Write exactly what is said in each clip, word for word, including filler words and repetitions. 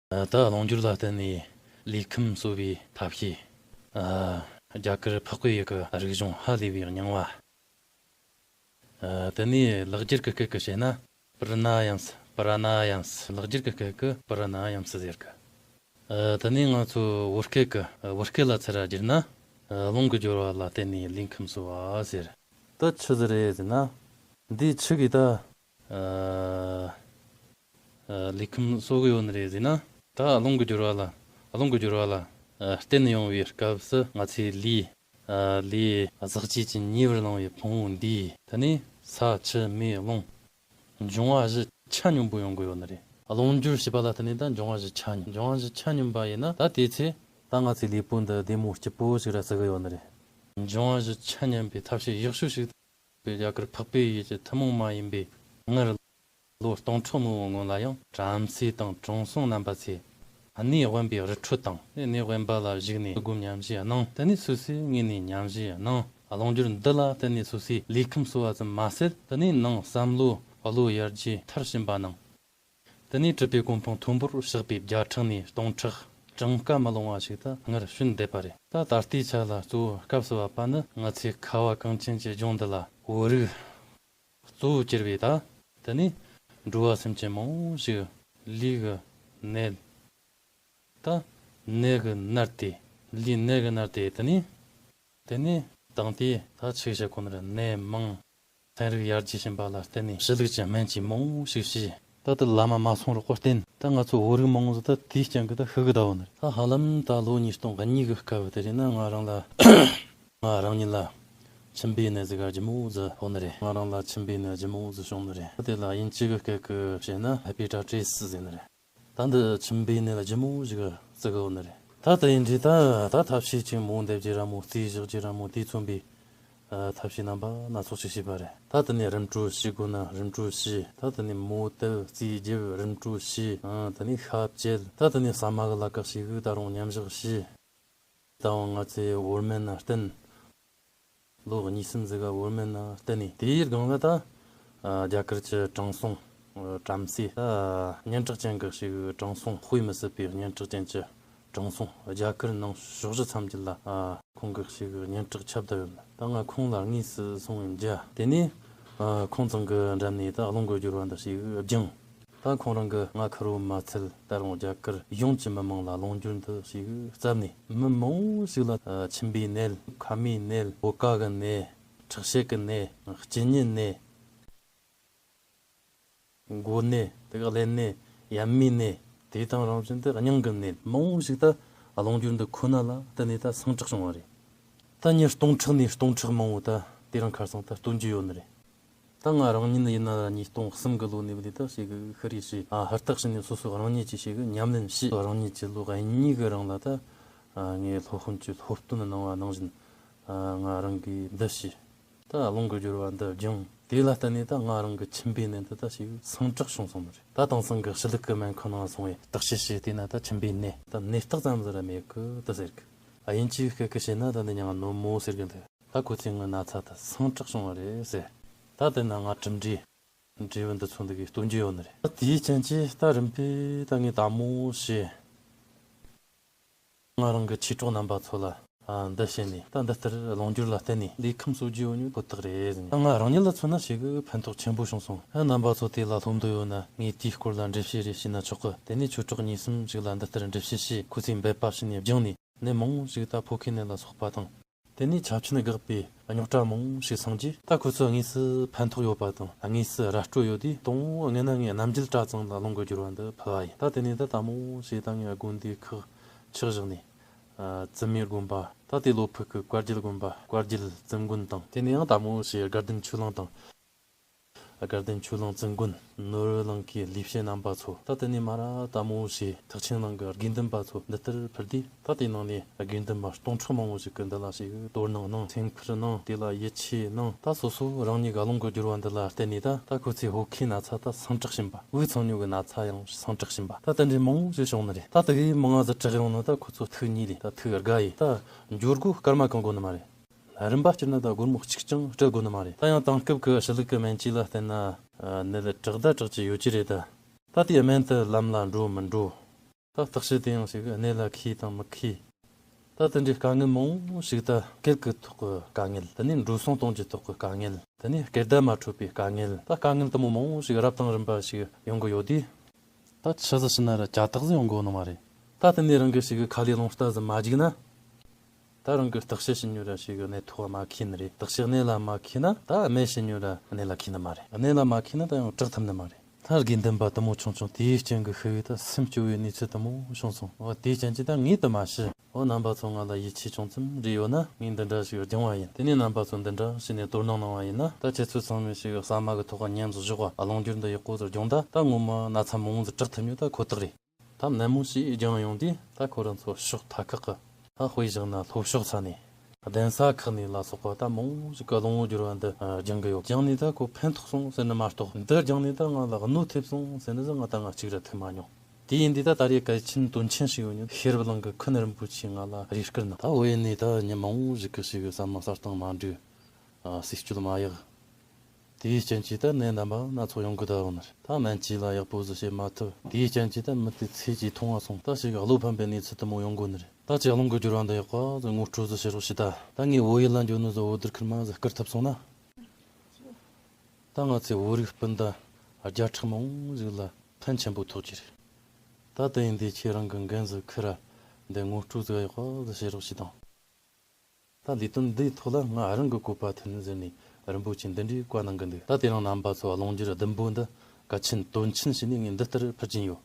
ད་རླུང་སྦྱོར་ལ་བརྟེན་ནས་ལུས་ཁམས་གསོ་བའི་ཐབས་ཤེས། རྒྱ་གར་འཕགས་པའི་ཡུལ་གྱི་རིག་གཞུང་ཧ་ལས་པའི་རྙིང་བ། དེ་ནས་ལེགས་སྦྱར་གྱི་སྐད་ཀྱིས་བཤད་ན་པྲ་ན་ཡམ་སི། པྲ་ན་ཡམ་སི། ལེགས་སྦྱར་གྱི་སྐད་ཀྱིས་པྲ་ན་ཡམ་སི་ཟེར་གི། དེ་ནས་ང་ཚོ་བོད་སྐད་ཀྱི། བོད་སྐད་ལ་ཚུར་བསྒྱུར་ན། རླུང་གི་སྦྱོར་བ་ལ་བརྟེན་ནས་ལུས་ཁམས་གསོ་བ་ཟེར། ད་ཆི་ཟིག་རེད་ཟེར་ན། འདིས་ཆི་གིས་ད། ཨ། ཨ། ལུས་ཁམས་གསོ་གི་ཡོད་ནི་རེད་ཟེར་ན། ད་རླུང་གི་སྦྱོར་བ་ལ། རླུང་གི་སྦྱོར་བ་ལ། ཨ། བརྟེན་ཡོང་བའི་སྐབས་སུ་ང་ཚོའི་ལུས། ཨ། ལུས་ཟག་བཅས་ཀྱིས་ཉེ་བར་བླངས་པའི་ཕུང་པོ་འདིས། དེ་ནས་ས་ཆུ་མེ་རླུང་། འབྱུང་བ་བཞི་ཆ་སྙོམས་པོ་ཡོང་གི་ཡོད་ནི་རེད། རླུང་སྦྱོར་བྱས་པ་ལ་བརྟེན་ནས་ད་འབྱུང་བ་བཞི་ཆ་སྙོམས། འབྱུང་བ་བཞི་ཆ་སྙོམས་པ་ཡིན་ན་ད་དེའི་ཚེ་ད་ང་ཚོའི་ལུས་པོ་འདི་བདེ་མོ་སྐྱིད་པོ་ཞིག་ར་བརྩི་གི་ཡོད་ནི་རེད། འབྱུང་བ་བཞི་ཆ་མཉམ་པའི་ཐབས་ཤེས་ཡག་ཤོས་ཤིག་པའི་རྒྱ་གར་འཕགས་པའི་ཡུལ་གྱི་ཐུན་མོང་མ་ཡིན་པའི། སྔར་ལོ་སྟོང་ཕྲག་མང་པོའི་སྔོན་ལ་ཡང་བྲམ་ཟེ་དང་དྲང་སྲོང་རྣམ་པ་ཚོས་གནས་དབེན་པའི་རི་ཁྲོད་དང་གནས་དབེན་པ་ལ་བཞུགས་ནས་སྒོམ་ཉམས་བཞེས་གནང་། དེ་ནས་སོ་སོའི་ངོས་ནས་ཉམས་བཞེས་གནང་། རླུང་སྦྱོར་འདི་ལ་བརྟེན་ནས་སོ་སོའི་ལུས་ཁམས་གསོ་བ་ཙམ་མ་ཟད། དེ་ནས་ནང་བསམ་བློ་བློ་ཡར་རྒྱས་མཐར་ཕྱིན་པ་གནང་། དེ་ནས་གྲུབ་པའི་གོ་འཕང་མཐོན་པོར་གཤེགས་པའི་བརྒྱ་ཕྲག་ནས་སྟོང་ཕྲག་གྲངས་ཀ་མི་ལོངས་པ་ཞིག་ད་སྔར་བྱོན་བསྡད་པ་རེད། ད་ད་ལྟའི་ཆ་ལ་གཙོ་བོ་སྐབས་སུ་བབ་པ་ནི་ང་ཚོའི་ཁ་བ་གངས་ཅན་གྱི་ལྗོངས་འདི་ལ་བོད་རིགས་གཙོ་བོ་གྱུར་པའི་ད། དེ་ནས་འགྲོ་བ་སེམས་ཅན་མང་པོ་ཞིག་ལུས་ཀྱི་ནད། ད་ནད་ཀྱིས་མནར་ཏེ། ལུས་ནད་ཀྱིས་མནར་ཏེ། དེ་ནས། དེ་ནས་དང་དེ་ད་ཆིག་བཤད་ཁོ་ནར་ནད་མང་། ཚན་རིག་ཡར་རྒྱས་ཕྱིན་པ་ལ་བརྟེན་ནས་ཕྱི་ལུགས་ཀྱི་སྨན་བཅོས་མང་པོ་ཞིག་བྱས། ད་དེ་ལམ་མ་སོང་རོགས་པར་བརྟེན་ད་ང་ཚོ་བོད་རིགས་མང་པོ་ཟིག་ད་དེའི་རྐྱེན་གྱིས་ད་ཤི་གི་བསྡད་ཡོད་ནི་རེད། ད་ཧ་ལམ་ད་ལོ་ཉིས་སྟོང་གཉིས་གི་སྐབས་དེ་རེད་ན་ང་རང་ལ། ང་རང་ཉིད་ལ་མཆིན་པའི་ནད་ཟིག་ག་ལྗིད་མོ་ཟིག་ཕོག་ནི་རེད། ང་རང་ལ་མཆིན་པའི་ནད་ལྗིད་མོ་ཟིག་བྱུང་ནི་རེད། ད་དེ་ལ་དབྱིན་ཇི་གི་སྐད་ཀྱིས་བཤད་ན་ཧེ་པེ་ཊ་ཊི་སི་ཟེར་ནི་རེད། ད་འདི་མཆིན་པའི་ནད་ལ་ལྗིད་མོ་ཞིག་བརྩི་གི་ཡོད་ནི་རེད། ད་དེ་ཡིན་དུས་ད་ད་ཐབས་ཤེས་ཅིག་མོ་འདེབས་རྒྱུ་ར་མོ་རྩིས་བཞག་རྒྱུ་ར་མོ་དེས་མཚོན་པའི་ཨ་ཐབས་ཤེས་རྣམ་པ་སྣ་ཚོགས་ཤིག་བྱས་པ་རེད། ད་དེ་ནས་རིམ་གྲོ་བྱེད་དགོས་ན་རིམ་གྲོ་བྱས། ད་དེ་ནས་མོ་བཏབ་རྩིས་རྒྱབ་རིམ་གྲོ་བྱས། ཨ་དེ་ནས་ཤ་བཅད། ད་དེ་ནས་ཟ་མ་གི་ལ་ཀ་ཞིག་ད་རུང་མཉམ་བཞག་བྱས། ད་འོང་ང་ཚོས་བོར་སྨན་ན་བསྟེན། ལོ་གཉིས་གསུམ་ཟིག་ག་བོར་སྨན་ན་བསྟེན་ནས་དེའི་སྒང་ལ་ད་ཨ་རྒྱ་གར་གྱི་དྲང་སྲོང་ཨ་བྲམ་ཟེ། ད་སྙན་གྲགས་ཅན་གྱི་ཞིག་དྲང་སྲོང་དཔེ་མི་སྲིད་པའི་སྙན་གྲགས་ཅན་གྱི་དྲང་སྲོང་རྒྱ་གར་ནང་ཕྱོགས་བཞི་མཚམས་བརྒྱད་ལ་ཨ་ཁོང་གི་ཞིག་སྙན་གྲགས་ཁྱབ་བསྡད་ཡོད། ད་ང་ཁོང་ལ་དངོས་སུ་སོང་བའི་མཇལ། དེ་ནས་ཨ་ཁོང་ཚང་གི་འགྲམ་ནས་ད་རླུང་གི་སྦྱོར་བ་འདི་ཞིག་སྦྱངས། ད་ཁོང་རང་གིས་ང་ཁེར་བོ་མ་ཚད་ད་རུང་རྒྱ་གར་ཡོངས་ཀྱི་མི་མང་ལ་རླུང་སྦྱོར་འདི་ཞིག་བསླབས་ནས་མི་མང་པོ་ཞིག་ལ་ཨ་མཆིན་པའི་ནད། མཁལ་མའི་ནད། བུ་ག་གི་ནད། ཁྲག་ཤེད་ཀྱི་ནད། གཅིན་སྙི་ནད། མགོ་ནད། དེ་ག་ཀླད་ནད། ཡམས་མའི་ནད། དེ་དང་རང་བཞིན་དུ་སྙིང་གི་ནད་མང་པོ་ཞིག་ད་རླུང་སྦྱོར་འདི་ཁོ་ན་ལ་བརྟེན་ནས་ད་སངས་དྲག་བྱུང་བ་རེད། ད་མྱི་སྟོང་ཕྲག་ནས་སྟོང་ཕྲག་མང་པོ་ད་དེ་རིང་ཁ་སང་ད་སྟོན་རྒྱུ་ཡོད་ནི་རེད། ད་ང་རང་ཉིད་ཡིན་ན་ཉིས་སྟོང་གསུམ་གི་ལོ་ནས་བུད་དེ་ད་ཞིག་ཤི་རེ་ཞིག་ཨ་ཧུར་ཐག་བྱས་ནས་སོ་སོ་རང་ཉིད་ཀྱིས་ཞིག་ཉམས་ལེན་བྱས། རང་ཉིད་ཀྱི་ལོ་གཉིས་གི་རིང་ལ་ད་ཨ་ངས་སློབ་དཔོན་གྱི་སློབ་སྟོན་གནང་བ་ནང་བཞིན་ཨ་ང་རང་གིས་འདི་བྱས། ད་རླུང་གི་སྦྱོར་བ་འདི་སྦྱངས། དེ་ལ་བརྟེན་ནས་ད་ང་རང་གི་མཆིན་པའི་ནད་འདི་ད་ཞིག་སངས་དྲག་བྱུང་སོང་ནི་རེད། ད་དེང་སང་གི་ཕྱི་ལུགས་ཀྱི་སྨན་ཁང་ནང་སོང་བས་བརྟག་དཔྱད་བྱས་བལྟས་ན་ད་མཆིན་པའི་ནད་ད་ནད་རྟགས་ཙམ་ཟིག་ར་མེད་གི་ད་ཟེར་གི། དབྱིན་ཇིའི་སྐད་ཀྱིས་བཤད་ན་ད་འདི་མྱིང་ང་ནོར་མོ་ཟེར་གི་འདུག་ད་ཁོ་ཚོས་ངའི་ན་ཚ་དེ་སངས་དྲག་བྱུང་བ་རེད་ཟེར། ད་དེ་ན་ང་གྲུབ་འབྲས་འབྲས་བུ་འདི་ཚོ་འདི་གིས་སྟོན་རྒྱུ་ཡོད་ནི་རེད། ད་དེའི་རྐྱེན་གྱིས་ད་རིམ་པས་ད་ངས་དལ་མོ་བྱས། ང་རང་གི་མཆེད་གྲོགས་རྣམ་པ་ཚོ་ལ་ཨ་འདི་བཤད་ནས་ད་འདི་ལྟར་རླུང་སྦྱོར་ལ་བརྟེན་ནས་ལུས་ཁམས་གསོ་རྒྱུ་ཡོད་ནི་ཁོ་ཐག་རེད་ཟེར། ད་ང་རང་ཉིད་ལ་མཚོན་ན་ཞེ་གི་ཕན་ཐོགས་ཆེན་པོ་བྱུང་སོང་། ཨ་རྣམ་པ་ཚོ་དེ་ལ་སློབ་འདོད་ཡོད་ན་ངས་དེའི་སྐོར་ལ་འགྲེལ་བཤད་རེ་བྱས་ན་ཆོག་གི། དེ་ནས་ཆོས་གྲོགས་གཉིས་གསུམ་ཞིག་ལ་འདི་ལྟར་འགྲེལ་བཤད་བྱས། ཁོ་ཚོས་འབད་པ་བྱས་ནས་སྦྱངས་ནས། ནད་མང་པོ་ཞིག་ད་ཕོ་ཁའི་ནད་ལ་སོགས་པ་དང་། དེ་ནས་ཆབ་ཆེན་འགག་པའི་རྙོག་དྲ་མང་པོ་ཞིག་སངས་རྒྱས། ད་ཁོ་ཚོ་དངོས་སུ་ཕན་ཐོགས་ཡོད་པ་དང་དངོས་སུ་ར་སྤྲོད་ཡོད་དུས། དང་པོ་སྔོན་ན་ངས་རྣམ་རྒྱལ་གྲྭ་ཚང་ལ་རླུང་གི་སྦྱོར་བ་འདི་ཕུལ་བ་ཡིན། ད་དེ་ནས་ད་དལ་མོ་ཞིག་ད་ངས་དགོན་སྡེ་ཁག་ཆགས་བཞག་ནས། ཨ་བཙུན་མའི་དགོན་པ། ད་དེ་ལོ་ཕུག་གི་བཀའ་བརྒྱུད་དགོན་པ། བཀའ་བརྒྱུད་བཙུན་དགོན་དང་། དེ་ནས་ཡང་དལ་མོ་ཞིག་དགའ་ལྡན་ཆོས་གླིང་དང་། དགའ་ལྡན་ཆོས་གླིང་བཙུན་དགོན། ནོར་བུ་གླིང་གི་ལས་བྱེད་རྣམ་པ་ཚོ། ད་དེ་ནས་མར་ར་དལ་མོ་ཞིག་ཐེག་ཆེན་གླིང་གི་དགེ་འདུན་པ་ཚོ་འདི་ལྟར་ཕུལ་དུས། ད་དེའི་ནང་ནས་དགེ་འདུན་པ་སྟོང་ཕྲག་མང་པོ་ཞིག་གིས་འདི་ལ་ཞིག་དོ་སྣང་གནང་། སེམས་ཁུར་གནང་། དེ་ལ་ཡིད་ཆེས་གནང་། ད་སོ་སོ་རང་ཉིད་ཀྱི་རླུང་གི་སྦྱོར་བ་འདི་ལ་བརྟེན་ནས་ད་ད་ཁོ་ཚོའི་ཕོ་ཁའི་ན་ཚ་ད་སངས་དྲག་ཕྱིན་པ། དབུགས་འཚང་ཉུག་གི་ན་ཚ་ཡང་སངས་དྲག་ཕྱིན་པ། ད་དེ་འདྲའི་མང་པོ་ཞིག་བྱུང་ནི་རེད། ད་དེ་གའི་མང་ང་ཟིག་དྲག་ཡོང་ནི་ད་ཁོ་ཚོ་ཐུགས་མཉེས་ལས་ད་ཐུགས་དགའ་ཡིས། ད་འབྱོར་སྒོ་སྐར་མ་གང་དགོས་ནི་མ་རེད། རིམ་པ་བསྐྱུར་ན་ད་སྒོར་མོ་གཅིག་ཀྱང་སྤྲད་དགོས་ནི་མ་རེད། ད་ཡང་དེང་སྐབས་ཀྱི་ཕྱི་ལུགས་ཀྱི་སྨན་བཅོས་ལ་བལྟས་ན། ཨ་ནད་དྲག་ད་དྲག་གི་ཡོད་ཀྱི་རེད་ད། ད་དེའི་སྨན་དེ་ལམ་ལ་འགྲོ་མི་འགྲོ། ད་བརྟག་དཔྱད་དེ་ཡང་ཞིག་གནད་ལ་འཁེལ་དང་མི་འཁེལ། ད་དེ་འདྲའི་དཀའ་ངལ་མང་པོ་ཞིག་ད་སྐད་ཀྱི་ཐོག་གི་དཀའ་ངལ། དེ་ནས་འགྲོ་སོང་གཏོང་རྒྱུའི་ཐོག་གི་དཀའ་ངལ། དེ་ནས་སྐད་བརྡ་མ་འཕྲོད་པའི་དཀའ་ངལ། ད་དཀའ་ངལ་དེ་མོ་མང་པོ་ཞིག་རབ་དང་རིམ་པ་ཞིག་ཡོང་གི་ཡོད་དུས། ད་ཆི་ཟིག་བྱས་ན་ར་ཅ་དག་ཟིག་ཡོང་གོ་ནི་མ་རེད། ད་དེ་ནས་རང་གི་ཞིག་གི་ཁ་ལས་རླུང་རྟ་ཟིག་མ་རྒྱུག་ན། ད་རང་གི་བརྟག་དཔྱད་བྱེད་ཉོ་ར་ཞིག་གི་གནད་ཐོག་མ་འཁེལ་ནི་རེད། བརྟག་དཔྱད་གནད་ལ་མ་འཁེལ་ན་ད་རྨད་བྱེད་ཉོ་ར་གནད་ལ་འཁེལ་ནི་མ་རེད། གནད་ལ་མ་འཁེལ་ན་ད་ཡང་དྲག་ཐུབ་ནི་མ་རེད། ད་དགེ་འདུན་པ་དེ་མོ་ཆུང་ཆུང་དེའི་རྐྱེན་གྱིས་ཤི་བའི་ད་སེམས་སྐྱོ་བའི་གནས་ཚུལ་དེ་མོ་བྱུང་སོང་། འོ་དེའི་རྐྱེན་གྱིས་ད་ངས་དེ་མ་ཤི། འོ་རྣམ་པ་ཚོ་ང་ལ་ཡིད་ཆེས་ཅུང་ཙམ་རེ་ཡོད་ན་ངས་འདི་འདྲ་ཞིག་སྦྱང་བ་ཡིན། དེ་ནས་རྣམ་པ་ཚོ་འདི་འདྲ་བྱས་ནས་དོ་སྣང་གནང་བ་ཡིན་ན། ད་ཁྱེད་ཚོ་ཚང་མས་ཞིག་ཟ་མ་གི་ཐོག་ཉམས་སུ་བཞག་པ། གླེང་སྦྱོར་འདི་ཡག་པོ་ཟིག་སྦྱོང་ད། ད་ངོ་མ་ན་ཚ་མང་བོ་ཟིག་དྲག་ཐུབ་ཉོ་ད་ཁོ་ཐག་རེད། ད་ནན་མོ་ཞིག་སྦྱངས་ཡོང་དུས་ད་ཁོ་རང་ཚོ་ཕྱོགས་མཐའ་ཁག་གི་ད་དཔེ་བཞག་ན་ལྷོ་ཕྱོགས་ས་ནས་གདན་ས་ཁག་ནས་ལ་སོགས་པ་ད་མང་བོ་ཞིག་གི་གླེང་བོ་སྦྱོར་བ་འདི་སྦྱང་གི་ཡོད། སྦྱངས་ནས་ད་ཁོ་ཕན་ཐོགས་སོང་ཟེར་ནི་མ་གཏོགས། འདི་སྦྱངས་ནས་ད་ང་ལ་གནོད་ཐེབས་སོང་ཟེར་ནི་ཟིག་ང་ད་ང་གཅིག་ར་ཐུག་མ་མྱོང་། དེ་ཡིན་དུས་ད་ད་རེས་གལ་ཆེན་དོན་ཆེན་ཞིག་ཡོད་ནི། ཤེས་རབ་གླིང་གི་མཁན་རིན་པོ་ཆེས་ང་ལ་རེ་སྐུལ་གནང་། ད་བོད་ཡུལ་ནས་ད་མྱི་མང་བོ་ཞིག་གིས་ཞིག་ཟ་མ་ཟ་སྟངས་མ་འགྲིག། ཨ། སྲིད་སྤྱོད་མ་ཡག། དེའི་རྐྱེན་གྱིས་ད་ནད་རྣམ་པ་སྣ་ཚོགས་ཡོང་གི་ད་ཡོང་ནི་རེད། ད་སྨན་བཅོས་ལ་ཡག་པོ་ཟིག་བྱེད་མ་ཐུབ། དེའི་རྐྱེན་གྱིས་ད་མི་དེ་ཚེ་གཅིག་ཐུང་བ་སོང་། ད་ཞིག་བློ་ཕམ་པའི་གནས་ཚུལ་དེ་མོ་ཡོང་གོ་ནི་རེད། ད་ཅིག་གླེང་གི་སྦྱོར་བ་འདི་ཡག་པོ་ཟིག་ངོ་སྤྲོད་ཟིག་བྱེད་རོགས་བྱེད་ད། ད་ངས་བོད་ཡུལ་ལ་འགྱོ་ནོ་ཟིག་འོད་སྡེར་ཁུར་མ་ཟིག་བསྐུར་ཐུབ་སོང་ན། ད་ང་ཚོའི་བོད་རིགས་སྤུན་ཟླ་བརྒྱ་ཕྲག་མང་བོ་ཟིག་ལ་ཕན་ཆེན་པོ་ཐོགས་ཀྱི་རེད། ད་དེ་ཡིན་དུས་ཁྱེད་རང་གི་འགན་ཟིག་ཁུར་ར། འདི་ངོ་སྤྲོད་ཟིག་ཡག་པོ་ཟིག་བྱེད་རོགས་བྱེད་དང་། ད་ལས་དོན་འདིའི་ཐོག་ལ་ང་རང་གི་བཀོད་པ་མཐུན་ཟེར་ནས་རིན་པོ་ཆེ་འདི་འདྲའི་བཀའ་གནང་གི་འདུག། ད་དེ་རིང་རྣམ་པ་ཚོ་གླེང་སྦྱོར་བདུན་པོ་འདི་གལ་ཆེན་དོན་ཆེན་བྱས་ནས་ངས་འདི་ལྟར་ཕུལ་གྱིན་ཡོད།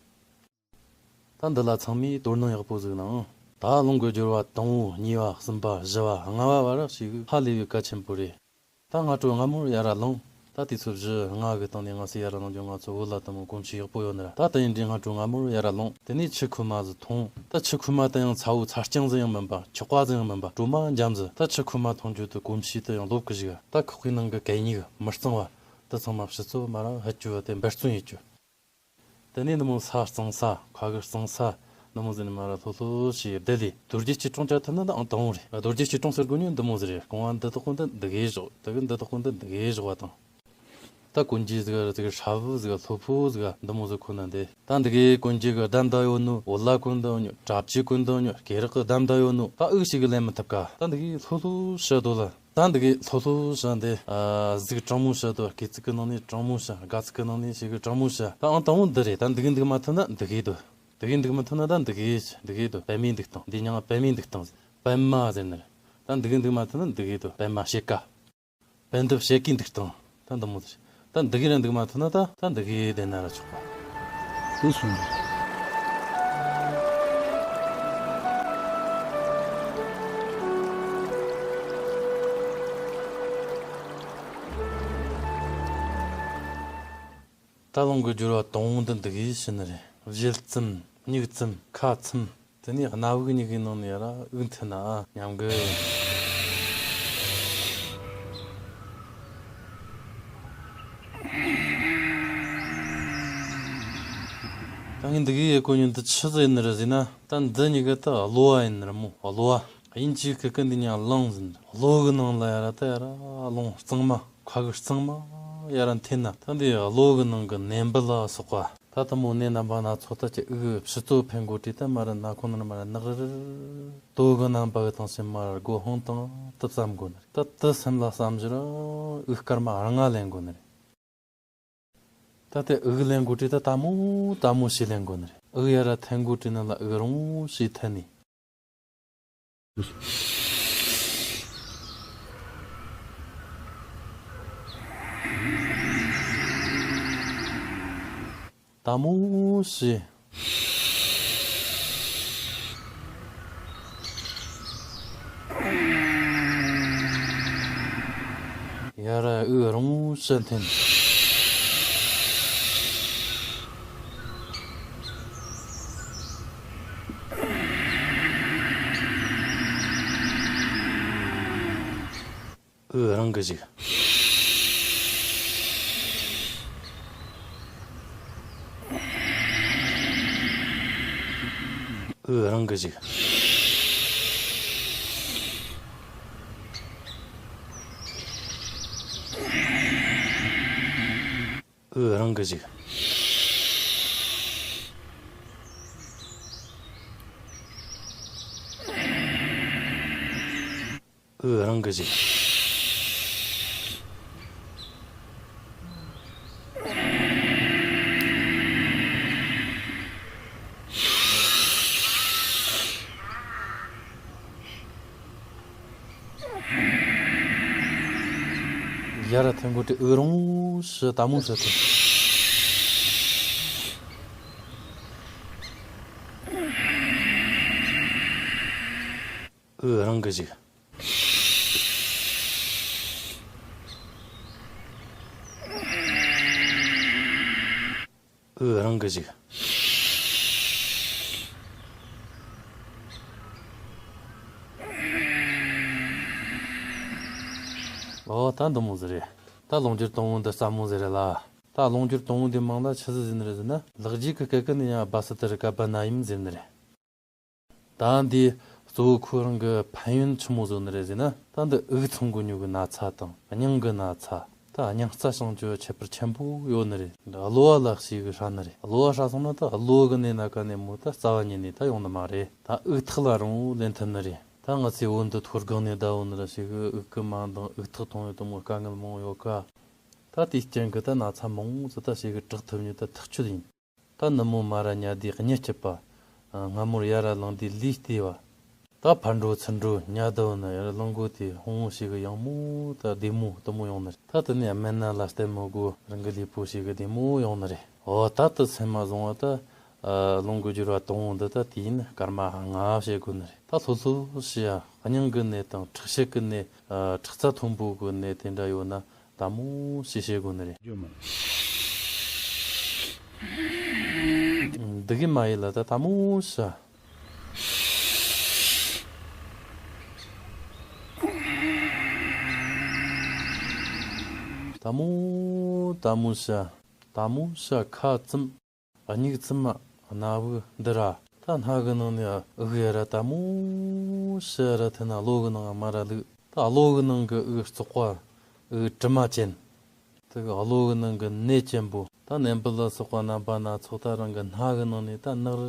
ད་འདི་ལ་ཚང་མས་དོ་སྣང་ཡག་པོ་ཟིག་གནང་། ད་གླེང་གི་སྦྱོར་བ་དང་པོ་གཉིས་པ་གསུམ་པ་བཞི་པ་ལྔ་པ་བར་ཞིག་ཧ་ལས་པའི་གལ་ཆེན་པོ་རེད། ད་སྔ་དྲོ་སྔ་མོར་ཡར་ར་ལངས། ད་དུས་ཚོད་བཞི་ལྔ་གི་སྟེང་ནས་སྔ་སེ་ཡར་ར་ལངས་རྒྱུ་ང་ཚོ་བོད་ལ་དེ་མོ་གོམས་གཤིས་ཡག་པོ་ཡོད་ནི་ར། ད་དེ་ཡིན་དུས་སྔ་དྲོ་སྔ་མོར་ཡར་ར་ལངས། དེ་ནས་ཆུ་ཁོལ་མ་ཟིག་འཐུང་། ད་ཆུ་ཁོལ་མ་དེ་ཡང་ཚ་བོ་ཚ་རྐྱང་ཟིག་ཡང་མིན་པ། འཁྱག་པ་ཟིག་ཡང་མིན་པ། དྲོ་མ་འཇམ་ཟིག། ད་ཆུ་ཁོལ་མ་འཐུང་རྒྱུ་དེ་གོམས་གཤིས་དེ་ཡང་ལོབས་གི་བཅུག། ད་ཁོག་པའི་ནང་གི་གད་སྙིགས་མི་གཙང་བ་དེ་ཚང་མ་ཕྱི་ཚོ་མར་ར་ཕུད་རྒྱུ་དེ་འབད་བརྩོན་ཡེད་རྒྱུ། དེ་ནས་འདི་མོ་ས་གཙང་ས། ཁ་གི་གཙང་ས། འདི་མོ་ཟིག་ནས་མར་ར་ལྷོད་ལྷོད་བྱས་བསྡད་ལས། རྡོ་རྗེ་སྐྱིལ་ཀྲུང་བྱ་ཐུབ་ན་ད་ཨང་དང་པོ་རེད། རྡོ་རྗེ་སྐྱིལ་ཀྲུང་ཟེར་དགོས་ནི་འདི་མོ་ཟིག་རེད། རྐང་བ་འདི་དག་པོ་འདི་འདི་གས་བཞག། དེ་གི་འདི་དག་པོ་འདི་འདི་གས་བཞག་པ་དང་། ད་གོན་རྒྱུ་ཟིག་ཟིག་ཧྲ་བོ་ཟིག་ལྷོད་པོ་ཟིག་འདི་མོ་ཟིག་གོན་ན་འདི། ད་འདི་གས་གོན་རྒྱུ་གི་གདམ་ད་ཡོད་ནོ། འོ་ལ་གོན་ད་ཡོད་ནོ། གྲྭ་བཅུ་གོན་ད་ཡོད་ནོ། སྐེ་རགས་གི་གདམ་ད་ཡོད་ནོ། ད་འུ་ཞིག་གི་ལེན་མི་ཐུབ་ཀ། ད་འདི་གས་ལྷོད་ལྷོད་བྱས་སྡོད་ལ། ད་འདི་གས་ལྷོད་ལྷོད་བྱས་འདི། ཨ། གཟུགས་དྲང་མོ་བྱས་སྡོད། སྐེ་ཚིགས་གི་ནང་ནས་དྲང་མོ་བྱས། དགའ་ཚིགས་གི་ནང་ནས་ཞིག་གི་དྲང་མོ་བྱས། ད་ཨང་དང་པོ་འདི་རེད། ད་འདི་གས་འདུག་མ་ཐུབ་ན་འདི་གས་སྡོད། འདི་གས་འདུག་མ་ཐུབ་ན་ད་འདི་གས། འདི་གས་སྡོད། པད་མའི་འདུག་སྟངས། འདི་མྱིང་ང་པད་མའི་འདུག་སྟངས་ཟེར། པད་མ་ཟེར་ནི་རེད། ད་འདི་གས་འདུག་མ་ཐུབ་ན་འདི་གས་སྡོད། པད་མ་ཕྱེད་ཀ། པད་འདབ་ཕྱེད་ཀའི་འདུག་སྟངས། ད་འདི་མོ་ཟིག། ད་འདི་གས་ར་འདུག་མ་ཐུབ་ན་ད། ད་འདི་གས་བསྡད་ན་ར་ཆོག་པ། དེ་སོང་། ད་རླུང་གི་སྦྱོར་བ་དང་པོ་འདི་འདི་གས་བྱེད་ནི་རེད། བཞེས་ཙམ། མིག་བཙུམ། ཁ་བཙུམ། དེ་ནས་སྣ་བུག་གཉིས་ཀའི་ནང་ནས་ཡར་ར་དབུགས་འཐེན་ན་མཉམ་གི། ད་ངས་འདི་གས་ཡེད་གོ་ནི་འདི་ཆི་ཟིག་ཡིན་ནི་རེད་ཟེར་ན། ད་འདི་གཉིས་ཀ་ད་གློ་བ་ཡིན་ནི་རེད་མོ། གློ་བ། དབྱིན་ཇིའི་སྐད་ཀྱིས་འདི་གཉིས་ཀ་ལངས་ཟེར་ནི་རེད། གློ་གི་ནང་ལ་ཡར་ར་ད་ཡར་ར་རླུང་གཙང་མ། ཁ་གི་གཙང་མ་ཡར་ར་འཐེན་ན། ད་འདི་གློ་གི་ནང་གི་ནད་འབུ་ལ་སོགས་པ། ད་དེ་མོ་ནད་རྣམ་པ་སྣ་ཚོགས་ད་ཅིག་དབུགས་ཕྱི་ཚུར་འཕེན་གོ་དུས་ད་མར་ར་སྣ་ཁུང་ནང་མར་ར་ནག་རིལ་རིལ། དོ་གི་རྣམ་པ་གི་སྟངས་སུ་མར་ར་སྒོ་ཧང་དང་དུ་བསམ་དགོས་ནི་རེད། ད་དེ་སེམས་ལ་བསམ་བཞིན་ར་དབུགས་སྐར་མ་རང་ང་ལེན་དགོས་ནི་རེད། ད་དེ་དབུགས་ལེན་གོ་དུས་ད་དལ་མོ་དལ་མོ་ཞིག་ལེན་དགོས་ནི་རེད། དབུགས་ཡར་ར་འཐེན་གོ་དུས་ནི་ལ་དབུགས་རིང་མོ་ཞིག་འཐེན་ནས། དལ་མོ་ཞིག། ཡར་ར་དབུགས་རིང་མོ་ཞིག་འཐེན། དབུགས་རིང་གི་བཞུགས། དབུགས་རིང་གི་བཞུགས། དབུགས་རིང་གི་བཞུགས། འུ་རང་གི་ཟིག་ཡར་ཐོན་གོ་དྲི་འུ་རང་ཞི་ད་མོ་ཞི་ཐོན། འུ་རང་གི་ཟིག་འུ་རང་གི་ཟིག་ཨོ་ད་འདི་མོ་ཟིག་རེད། ད་ལོངས་སྤྱོད་དང་པོ་འདི་ཟབ་མོ་ཟིག་རེད་ལ། ད་ལོངས་སྤྱོད་དང་པོ་འདི་མིང་ལ་ཆི་ཟིག་ཟེར་ནི་རེད་ཟེར་ན། ལག་རྗེས་ཀྱི་སྐད་ཀྱི་ནི་ཡང་བ་སི་ཏི་རི་ཀ་པ་ན་ཡིམ་ཟེར་ནི་རེད། ད་འདི་གཙོ་བོ་ཁོ་རང་གི་ཕན་ཡོན་ཆི་མོ་བཟོ་ནི་རེད་ཟེར་ན། ད་འདི་དབུགས་འཚང་གི་ཉོ་གི་ན་ཚ་དང་། སྙིང་གི་ན་ཚ། ད་སྙིང་རྩ་བྱང་ཆུ་ཁྱད་པར་ཆེན་པོ་ཡོད་ནི་རེད། འདི་གློ་བ་ལ་ཞིག་གི་ཧྲ་ནི་རེད། གློ་བ་ཧྲ་སོང་ན་ད་གློ་གི་ནད་ན་ག་ནས་མོ་ད་རྩ་བ་ཉིད་ནས་ད་ཡོང་ནི་མ་རེད། ད་དབུགས་ཐག་ལ་རིང་བོ་ལེན་ཐུབ་ནི་རེད། ད་ང་ཚོའི་བོད་འདི་མཐོ་སྒང་ནས་བསྡད་ཡོད་ནི་ར་ཞིག་གི་དབུགས་ཀྱི་མ་འདང་དབུགས་ཐག་གཏོང་ཡོད་དུ་མོ་དཀའ་ངལ་མང་ཡོད་ཀ། ད་དེའི་རྐྱེན་གྱིས་ད་ན་ཚ་མང་བོ་ཟིག་ད་ཞིག་གི་དྲག་ཐུབ་ཉིད་ད་ཐག་ཆོད་ཡིན། ད་ནུབ་མོ་མ་ར་ཉལ་དུས་གཉིད་སྐྱིད་པ། སྔ་མོར་ཡར་ར་ལངས་དུས་ལུས་བདེ་བ། ད་ཕར་འགྲོ་ཚུར་འགྲོ་ཉལ་བསྡད་ན་ཡར་ལངས་གོ་དུས་ཧོང་ཞིག་གི་ཡང་མོ་ད་བདེ་མོ་དུ་མོ་ཡོང་ནི་རེད། ད་དེ་ནས་སྨན་སྣ་ལ་བསྟེན་མི་དགོས། རང་གི་ལུས་པོ་ཞིག་གི་བདེ་མོ་ཡོང་ནི་རེད། འོ་ད་དེ་སེམས་མ་བཟུང་བ་ད་ལོངས་སྐུ་སྦྱོར་བ་དང་པོ་འདི་ད་དུས་ཡུན་སྐར་མ་ལྔ་བྱེད་དགོས་ནི་རེད། ད་ལྷོད་ལྷོད་བྱས་ཡ། སྙིང་གི་ནད་དང་ཁྲག་ཤེད་ཀྱི་ནད། ཁྲག་རྩ་མཐོན་པོ་གི་ནད་དེ་འདྲ་ཡོད་ན། ད་མོ་ཞིག་བྱེད་དགོས་ནི་རེད། འདི་གི་མ་ཡིན་ལ་ད་ད་མོ་ཞིག་ད་མོ་ད་མོ་ཞིག་ད་མོ་ཞིག་ཁ་བཙུམ། སྨྱུག་བཙུམ་མ། སྣ་བུག་འདི་ར། ད་སྣ་གི་ནང་ནས་དབུགས་ཡར་ར་ད་མོ་ཞིག་ར་འཐེན་ན་གློ་གི་ནང་མར་ར་བླུགས། ད་གློ་གི་ནང་གི་དབུགས་བཙོག་པ། དབུགས་དྲི་མ་ཅན། དེ་གི་གློ་གི་ནང་གི་ནད་ཅན་པོ། ད་ནད་འབུ་ལ་སོགས་པ་རྣམ་པ་སྣ་ཚོགས་ད་རང་གི་སྣ་གི་ནང་ནས་ད་ནར་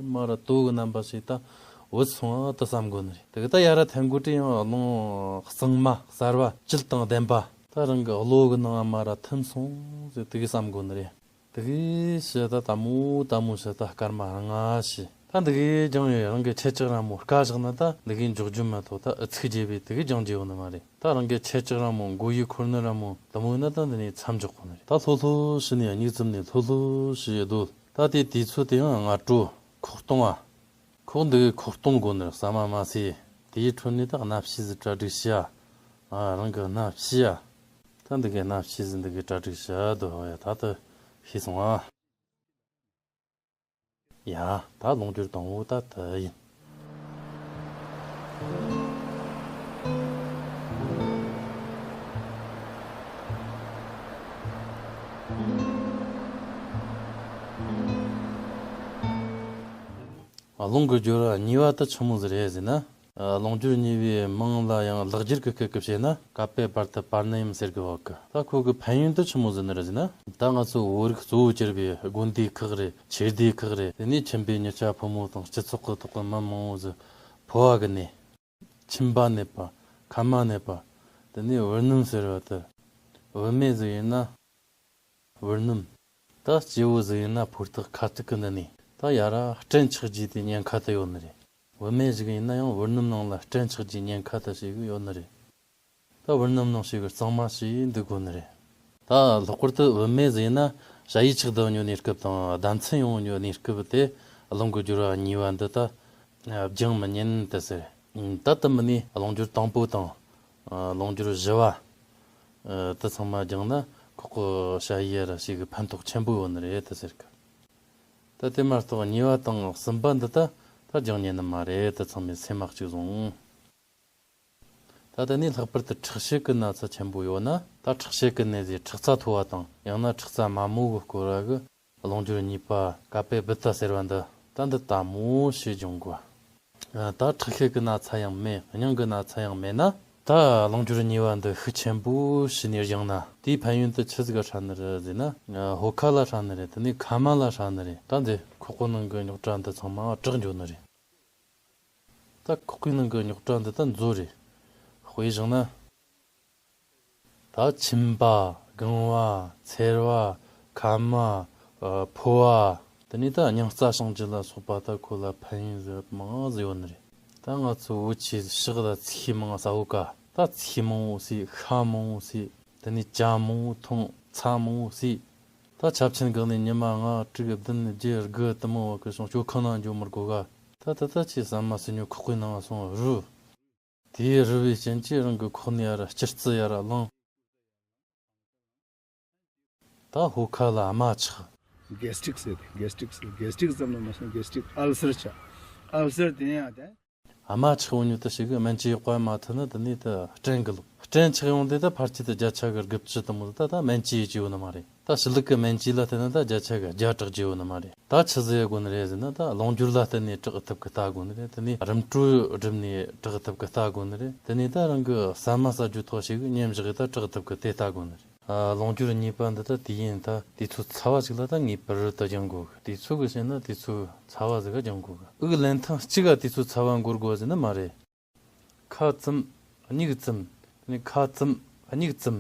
མར་ར་དོ་གི་རྣམ་པ་ཞིག་ད་བུད་སོང་ཨ་ད་བསམ་དགོས་ནི་རེད། དེ་གི་ད་ཡར་ར་འཐེན་གོ་དུས་ཡང་རླུང་གཙང་མ་གསར་བ་བཅུད་དང་ལྡན་པ་ད་རང་གི་གློ་གི་ནང་མར་ར་འཐེན་སོང་ཟེར་དེ་གི་བསམ་དགོས་ནི་རེད། དེ་གི་ཞིག་ད་ད་མོ་ད་མོ་ཞིག་ད་སྐར་མ་ལྔ་ཞིག་ད་འདི་གི་སྦྱང་ཡོད། རང་གི་ཁྱེད་ཅག་ར་མོ་དཀའ་བཞག་ན་ད་འདི་གི་འཇོག་རྒྱུ་མ་གཏོགས་ད་ཨུ་ཚུགས་རྒྱས་པའི་དེ་གི་སྦྱང་རྒྱུ་ཡོད་ནི་མ་རེད། ད་རང་གི་ཁྱེད་ཅག་ར་མོ་མགོ་ཡུ་འཁོར་ནི་ར་མོ་དུ་མོ་ཡིན་ན་ད་འདི་ནས་མཚམས་འཇོག་དགོས་ནི་རེད། ད་ལྷོད་ལྷོད་ཞིག་ནས་སྨྱུག་བཙུམ་ནས་ལྷོད་ལྷོད་ཞིག་སྡོད། ད་དེ་དུས་ཚོད་དེ་ཡང་སྔ་དྲོ་ཁོག་སྟོང་བ། ཁོག་འདི་གི་ཁོག་སྟོང་དགོས་ནི་རེད། ཟ་མ་མ་ཟོས། དེའི་ཁྲོད་ནས་ད་གནམ་གཤིས་ཟིག་གྲ་སྒྲིག་བྱས། ཨ་རང་གི་གནམ་གཤིས་ཡ། ད་འདི་གའི་གནམ་གཤིས་ཟིན་འདི་གའི་གྲ་སྒྲིག་བྱ་དོ་ཡ། ད་ད་ཤེས་སོང་ཨ། ཡ། ད་ལོངས་སྤྱོད་དང་པོ་ད་ད་ཡིན། ལོངས་སྐུ་སྦྱོར་བ་གཉིས་པ་ད་ཆི་མོ་ཟིག་རེད་ཟེར་ན། ལོངས་སྦྱོར་གཉིས་པའི་མིང་ལ་ཡང་ལེགས་སྦྱར་གྱི་སྐད་ཀྱིས་བཤད་ན་ཀ་པེ་བར་ཏི་པར་ཎི་ཡམ་ཟེར་གི་བ་གི། ད་ཁོ་གི་ཕན་ཡོན་དེ་ཆི་མོ་ཟིག་ནི་རེད་ཟེར་ན། ད་ང་ཚོ་བོད་རིགས་གཙོ་བོ་གྱུར་པའི་དགོན་སྡེ་ཁག་རེད། ཆོས་སྡེ་ཁག་རེད། དེ་ནས་ཁྱིམ་པའི་མྱི་སྐྱ་ཕོ་མོ་དང་སྤྱི་ཚོགས་ཀྱི་ཐོག་གི་མི་མང་བོ་ཟིག་འཕོ་བ་གི་གནས། ཁྱིམ་པ་གནས་པ། ཁ་མ་གནས་པ། དེ་ནས་བུ་སྣུམ་ཟེར་བ་དེ། བུད་མེད་ཟིག་ཡིན་ན། བུ་སྣུམ། ད་སྐྱེས་བུ་ཟིག་ཡིན་ན་ཕོ་རྟགས་ཁ་ཐུག་གི་འདི་ནས་ད་ཡར་ར་སྐྲན་ཆགས་རྒྱུ་དེ་ཉེན་ཁ་དུ་ཡོད་ནི་རེད། བུད་མེད་ཟིག་ཡིན་ན་ཡང་བུ་སྣུམ་ནང་ལ་སྐྲན་ཆགས་རྒྱུ་ཉེན་ཁ་དུ་ཞིག་ཡོད་ནི་རེད། ད་བུ་སྣུམ་ནང་ཞིག་གཙང་མ་ཞིག་འདུག་དགོས་ནི་རེད། ད་ལྷག་པར་དུ་བུད་མེད་ཟིག་ཡིན་ན་ཞ་ཡི་ཆགས་སྡང་ཉོ་གནས་སྐབས་དང་ཟླ་མཚན་ཡོང་ཉོ་གནས་སྐབས་དེ་ལོངས་སྐུ་སྦྱོར་བ་གཉིས་པ་འདི་ད་སྦྱང་མི་ཉན་དུ་ཟེར། ད་དུ་མི་ནི་ལོངས་སྦྱོར་དང་པོ་དང་། ལོངས་སྦྱོར་བཞི་བ། ཨ། དེ་ཚང་མ་སྦྱངས་ན་ཁོག་གི་ཞ་ཡི་ར་ཞིག་གི་ཕན་ཐོགས་ཆེན་པོ་ཡོད་ནི་རེད་དེ་ཟེར་གི། ད་དེ་མ་གཏོགས་གཉིས་པ་དང་གསུམ་པ་འདི་ད་ད་སྦྱང་ཉན་ནི་མ་རེད། དེ་ཚང་མས་སེམས་མ་གཅིག་བཟུང་། ད་དེ་ནས་ལྷག་པར་དུ་ཁྲག་ཤེད་ཀྱི་ན་ཚ་ཆེན་པོ་ཡོད་ན། ད་ཁྲག་ཤེད་ཀྱི་ནད་ཟེར་ཁྲག་རྩ་མཐོ་བ་དང་ཡང་ན་ཁྲག་རྩ་དམའ་མོ་གི་སྐོར་བ་གི་ལོངས་སྦྱོར་གཉིས་པ་ཀ་པེ་བུ་ཏ་ཟེར་བ་འདི་ད་འདི་ད་མོ་ཞེས་སྦྱོང་དགོས། ད་ཁྲག་ཤེད་ཀྱི་ན་ཚ་ཡང་མེད། སྙིང་གི་ན་ཚ་ཡང་མེད་ན། ད་ལོངས་སྦྱོར་གཉིས་པ་འདི་ཤུགས་ཆེན་པོ་བྱས་ནས་སྦྱངས་ན་དེའི་ཕན་ཡོན་དེ་ཆི་ཟིག་ག་ཧྲ་ནི་རེད་ཟེར་ན། ཕོ་ཁ་ལ་ཧྲ་ནི་རེད། དེ་ནས་ཁ་མ་ལ་ཧྲ་ནི་རེད། ད་འདི་ཁོག་པའི་ནང་གི་རྙོག་དྲ་འདི་ཚང་མ་དྲག་འགྱོ་ནི་རེད། ད་ཁོག་པའི་ནང་གི་རྙོག་དྲ་འདི་ད་མཛོ་རེད། བས་བཞག་ན། ད་མཆིན་པ། རྒང་བ། མཚེར་བ། ཁ་མ། ཨ། ཕོ་བ། དེ་ནས་ད་སྙིང་རྩ་བྱང་རྒྱུ་ལ་སོགས་པ་ད་ཁོ་ལ་ཕན་ཡོན་ཟེར་མང་ཟིག་ཡོད་ནི་རེད། ད་ང་ཚོ་བོད་ཆས་ཕྱག་ལ་ཚིགས་མང་ཟ་བོ་ཀ་ད་ཚིགས་མང་བོ་ཟོས། ཤ་མང་བོ་ཟོས། དེ་ནས་ཇ་མང་བོ་འཐུང་། ཚྭ་མང་བོ་ཟོས། ད་ཆབ་ཆེན་སྒང་ནས་ཉི་མ་ལྔ་དྲུག་བདུན་བརྒྱད་དགུ་དུ་མོ་བ་གི་སོང་སྤྱོད་ཁང་ནང་འགྱོ་མི་དགོས་ག་ད་ད་ད་ཁྱེད་ཟ་མ་ཟོས་ཉོ་ཁོག་པའི་ནང་སོང་རུ། དེའི་རུ་བའི་རྐྱེན་གྱིས་རང་གི་ཁོག་ནས་ཡར་སྐྱི་རྩི་ཡར་ལངས། ད་ཕོ་ཁ་ལ་རྨ་ཆགས། གེ་སི་ཊིག་ཟེར་ཏེ། གེ་སི་ཊིག་ཟེར། གེ་སི་ཊིག་ཙམ་ལ་མ་སོང་། གེ་སི་ཊིག་ཨལ་སར་ཆགས། ཨལ་སར་དེ་ཡང་དེ། རྨ་ཆགས་ཡོང་ཉིད་དུ་ཞིག་གི་སྨན་བཅོས་ཡག་པ་མ་ཐུབ་ན་དེ་ནས་ད་སྐྲན་གི་ལོག་སྐྲན་ཆགས་ཡོང་དུས་ད་ཕལ་ཆེར་དུ་བརྒྱ་ཆ་གི་དགུ་བཅུ་དུ་མོ་ད་ད་སྨན་བཅོས་བྱེད་ཡོད་ནི་མ་རེད། ད་ཕྱི་ལུགས་ཀྱི་སྨན་བཅོས་ལ་བལྟས་ན་ད་བརྒྱ་ཆ་གི་བརྒྱ་དྲག་བྱེད་ཡོད་ནི་མ་རེད། ད་ཆི་ཟིག་ཡེད་དགོས་ནི་རེད་ཟེར་ན། ད་རླུང་སྦྱོར་ལ་བརྟེན་ནས་དྲག་ཐུབ་གི་ལྟ་དགོས་ནི་རེད། དེ་ནས་རིམ་གྲོ་བསྒྲུབས་ནས་དྲག་ཐུབ་གི་ལྟ་དགོས་ནི་རེད། དེ་ནས་ད་རང་གི་ཟ་མ་ཟ་རྒྱུ་ཐོག་ཞིག་ཉམས་བཞག་གི་ད་དྲག་ཐུབ་གི་དེ་ལྟ་དགོས་ནི་རེད། ཨ། རླུང་སྦྱོར་གཉིས་པ་འདི་ད་དུས་ཡུན་ད་དུས་ཚོད་ཚ་བ་ཞིག་ལ་ད་ངེས་པར་དུ་སྦྱང་དགོས་གི་དུས་ཚོད་གི་བྱས་ན་དུས་ཚོད་ཚ་བ་ཟིག་ག་སྦྱང་དགོས་གི་དབུགས་ལེན་ཐེངས་གཅིག་ག་དུས་ཚོད་ཚ་བ་འགོར་དགོས་ཟེར་ནི་མ་རེད། ཁ་བཙུམ། མིག་བཙུམ། དེ་ནས་ཁ་བཙུམ། མིག་བཙུམ།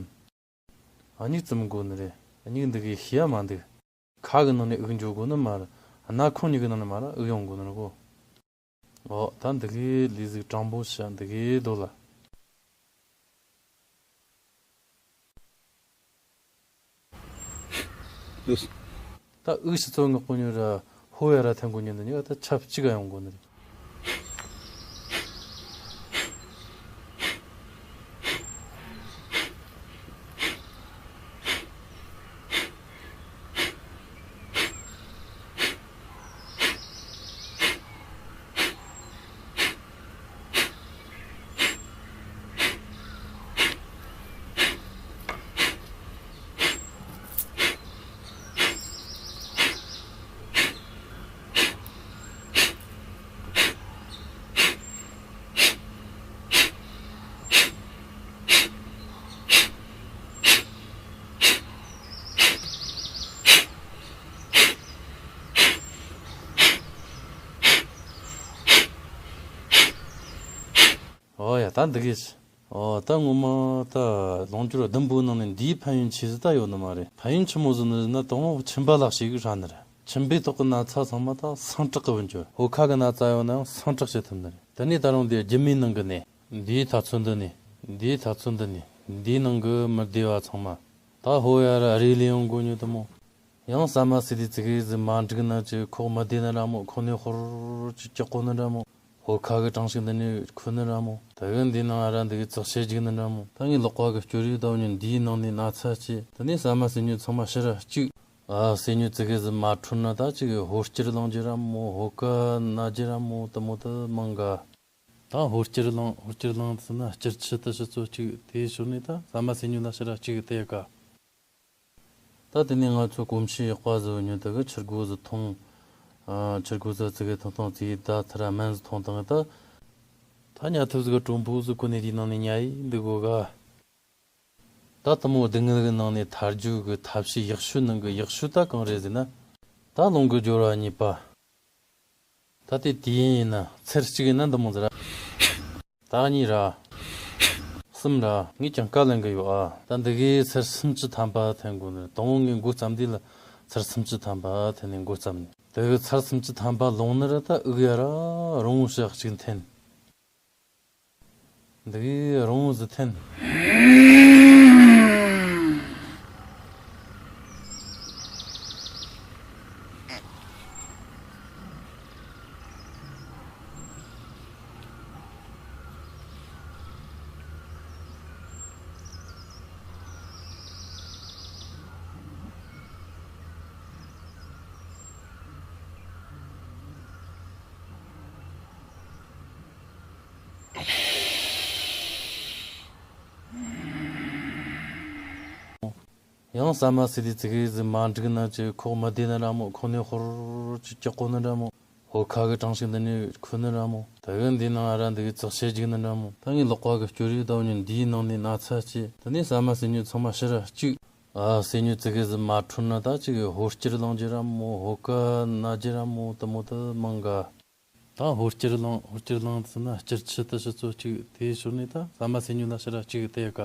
མིག་བཙུམ་དགོས་ནི་རེད། མིག་འདི་གིས་ཤེས་ཡ་མ་འདུག་ཁ་གི་ནང་ནས་དབུགས་འཇུག་དགོས་ནི་མ་རེད། སྣ་ཁུང་གཉིས་ཀྱི་ནང་ནས་མ་ར་དབུགས་ཡོང་དགོས་ནི་རེད་གོ། འོ་ད་འདི་གི་ལས་ཟིག་དྲང་པོ་བྱ། འདི་གི་རྡོ་ལ། ད་དབུགས་ཕྱི་ཚོ་ངག་པོ་ཉོ་ར་ཧོ་ཡ་ར་ཐན་གོ་ཉན་འདི་ཉོ་ད་ཆབས་གཅིག་ག་ཡོང་དགོས་ནི་རེད། ཨོ་ཡ་ད་འདི་གིས། ཨོ་ད་ངོ་མ་ད་རླུང་སྦྱོར་བདུན་པོའི་ནང་ནས་འདིའི་ཕན་ཡོན་ཆེ་ཟིག་ད་ཡོད་ནི་མ་རེད། ཕན་ཡོན་ཆི་མོ་ཟིག་ནི་ཟེར་ན་དང་པོ་མཆིན་པ་ལ་ཞེ་གི་ཧྲ་ནི་རེད། མཆིན་པའི་ཐོག་གི་ན་ཚ་ཚང་མ་ད་སངས་དྲག་གི་བུད་འགྱོ། ཕོ་ཁ་གི་ན་ཚ་ཡོད་ནའང་སངས་དྲག་བྱེད་ཐུབ་ནི་རེད། དེ་ནས་ད་རུང་འདི་རྒྱུ་མའི་ནང་གི་ནས། འདིའི་ཐ་ཚོད་འདི་ནས། འདིའི་ཐ་ཚོད་འདི་ནས། འདིའི་ནང་གི་མི་བདེ་བ་ཚང་མ། ད་ཧོ་ཡ་ར་རེ་ལེ་ཡོང་གོ་ཉོ་དུ་མོ། ཡང་ཟ་མ་ཟོས་དུས་ཙི་གེ་ཟིག་མ་འགྲིག་ན་ཅི་ཁོག་མི་བདེ་ནི་ར་མོ། ཁོག་ནས་ཧོར་ཅི་སྐྱོག་གོ་ནི་ར་མོ། ཧོ་ཁ་གི་གྲང་ཞིག་འདི་ནས་ཁོ་ནི་ར་མོ། ད་གི་འདི་ནང་ར་འདི་གི་ཙག་ཤད་རྒྱུག་ནི་ར་མོ། ད་ངའི་ལག་པ་གི་སྐྱོ་རིས་ད་ཉོན་འདིའི་ནང་ནས་ན་ཚ་ཅི། དེ་ནས་ཟ་མ་ཟོས་ཉོ་ཚང་མ་ཕྱི་ར་གཅིག་ཨ་ཟོས་ཉོ་ཙི་གེ་ཟིག་མ་འཕྲོད་ན་ད་ཅི་གི་ཧོར་སྐྱུར་ལངས་རྒྱུ་ར་མོ། ཧོ་ཀ་ན་རྒྱུ་ར་མོ། དུ་མོ་དུ་མང་ག་ད་ཧོར་སྐྱུར་ལངས། ཧོར་སྐྱུར་ལངས་ཟེར་ན་སྐྱུར་ཆུ་དུ་ཕྱི་ཚོ་གཅིག་དེའི་ཞོར་ནས་ད་ཟ་མ་ཟོས་ཉོ་ལ་ཕྱི་ར་གཅིག་དེ་ག་ད་དེ་ནས་ང་ཚོ་གོམས་གཤིས་ཡག་པ་ཟིག་ཉོ་དུ་གི་ཆུ་སྒོ་ཟིག་འཐུང་། ཨ། ཆུ་སྒོ་ཟིག་ཙི་གེ་འཐུང་འཐུང་ཙི་ད་ཐི་ར་སྨན་ཟིག་འཐུང་བཏང་ད། ད་ཉལ་ཐུབ་ཟིག་གི་གྲོང་པོ་ཟིག་གོ་ནས་དེའི་ནང་ནས་ཉལ་ཡི་འདུག་གོ་ག་ད་དུ་མོ་སྡུག་བསྔལ་གི་ནང་ནས་ཐར་རྒྱུ་གི་ཐབས་ཤེས་ཡག་ཤོས་ནང་གི་ཡག་ཤོས་ད་གང་རེད་ཟེར་ན། ད་རླུང་གི་སྦྱོར་བ་གཉིས་པ། ད་དེ་དུས་ཡུན་ཡིན་ན་ཚར་གཅིག་ཡིན་ན་འདི་མོ་ཟེར་ར། ད་གཉིས་ར། གསུམ་ར། ངས་ཀྱང་བཀའ་ལེན་གི་ཡོད་ཨ། ད་འདི་གའི་ཚར་སུམ་ཅུ་ཐམ་པ་འཐེན་དགོས་ནི། དང་པོ་ངས་འགོ་བརྩམས་དུས་ལ་ཚར་སུམ་ཅུ་ཐམ་པ་འཐེན་ནས་འགོ་བརྩམས་ནས། དེ་གི་ཚར་སུམ་ཅུ་ཐམ་པ་ལོངས་ནི་ར་ད་དབུགས་ཡ་ར་རིང་བོ་ཞིག་གཅིག་འཐེན། འདི་གི་རིང་བོ་ཟིག་འཐེན། ཡང་ཟ་མ་ཟོས་དུས་ཙི་གེ་ཟིག་མ་འགྲིག་ན་ཅི་ཁོག་མི་བདེ་ནི་འདྲ་མོ། ཁོག་ནས་ཧོར་ཅི་སྐྱོག་གོ་ནི་འདྲ་མོ། ཧོ་ཁ་གི་གྲང་ཞིག་འདི་ནས་ཁོ་ནི་འདྲ་མོ། ད་གི་འདི་ནང་ར་འདི་གི་ཙག་ཤད་རྒྱུག་ནི་འདྲ་མོ། ད་ངའི་ལག་པ་གི་སྐྱོ་རིས་ད་ཉོན་འདིའི་ནང་ནས་ན་ཚ་ཅི། དེ་ནས་ཟ་མ་ཟོས་ཉོན་ཚང་མ་ཕྱི་ར་གཅིག་ཨ་ཟོས་ཉོན་ཙི་གེ་ཟིག་མ་འཕྲོད་ན་ད་ཅི་གི་ཧོར་སྐྱུར་ལངས་རྒྱུ་འདྲ་མོ། ཧོ་ཀ་ན་རྒྱུ་འདྲ་མོ། དུ་མོ་དུ་མང་ག་ད་ཧོར་སྐྱུར་གླིང་། ཧོར་སྐྱུར་གླིང་ཟེར་ན་སྐྱུར་ཆུ་དེ་ཆུ་ཚོད་གཅིག་དེའི་ཞོར་ནས་ད་ཟ་མ་ཟོས་ཉོ་ལ་ཕྱིར་ར་གཅིག་དེ་ཡ་ག་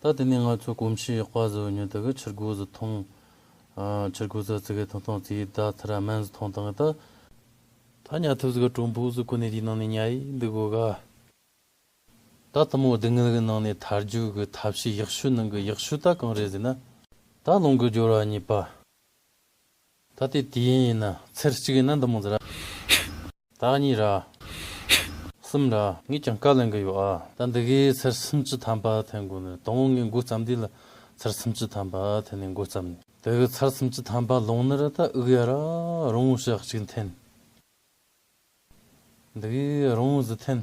ད་དེ་ནས་ང་ཚོ་གོམས་གཤིས་ཡག་པ་བཟོ་ཉོ་དེ་གི་ཆུ་སྒོ་ཟིག་འཐུང་། ཨ། ཆུ་སྒོ་ཟིག་ཙི་གེ་འཐུང་འཐུང་ཙི་ད་ཚུར་ར་སྨན་ཟིག་འཐུང་བཏང་ད། ད་ཉལ་ཐུབ་ཟིག་གི་གྲོང་པོ་ཟིག་ཁོ་ནས་དེའི་ནང་ནས་ཉལ་ཡི་འདུག་གོ་ག་ད་དེ་མོ་སྡུག་བསྔལ་གི་ནང་ནས་ཐར་རྒྱུ་གི་ཐབས་ཤེས་ཡག་ཤོས་ནང་གི་ཡག་ཤོས་ད་གང་རེད་ཟེར་ན། ད་ལུང་གི་སྦྱོར་བ་གཉིས་པ། ད་དེ་དུས་ཡུན་ཡིན་ན་ཚར་གཅིག་ཡིན་ན་འདི་མོ་ཟེར་ར། ད་གཉིས་ར། གསུམ་ར། ངས་ཀྱང་བཀའ་ལེན་གི་ཡོད་ཨ། ད་འདི་གའི་ཚར་སུམ་ཅུ་ཐམ་པ་འཐེན་དགོས་ནི། དང་པོ་ངས་འགོ་བརྩམས་དུས་ལ་ཚར་སུམ་ཅུ་ཐམ་པ་འཐེན་ནས་འགོ་བརྩམས་ནས། དེ་གི་ཚར་སུམ་ཅུ་ཐམ་པ་ལོངས་ནི་ར་ད་དབུགས་ཡ་ར་རིང་བོ་ཞིག་གཅིག་འཐེན། འདི་གི་རིང་བོ་ཟིག་འཐེན།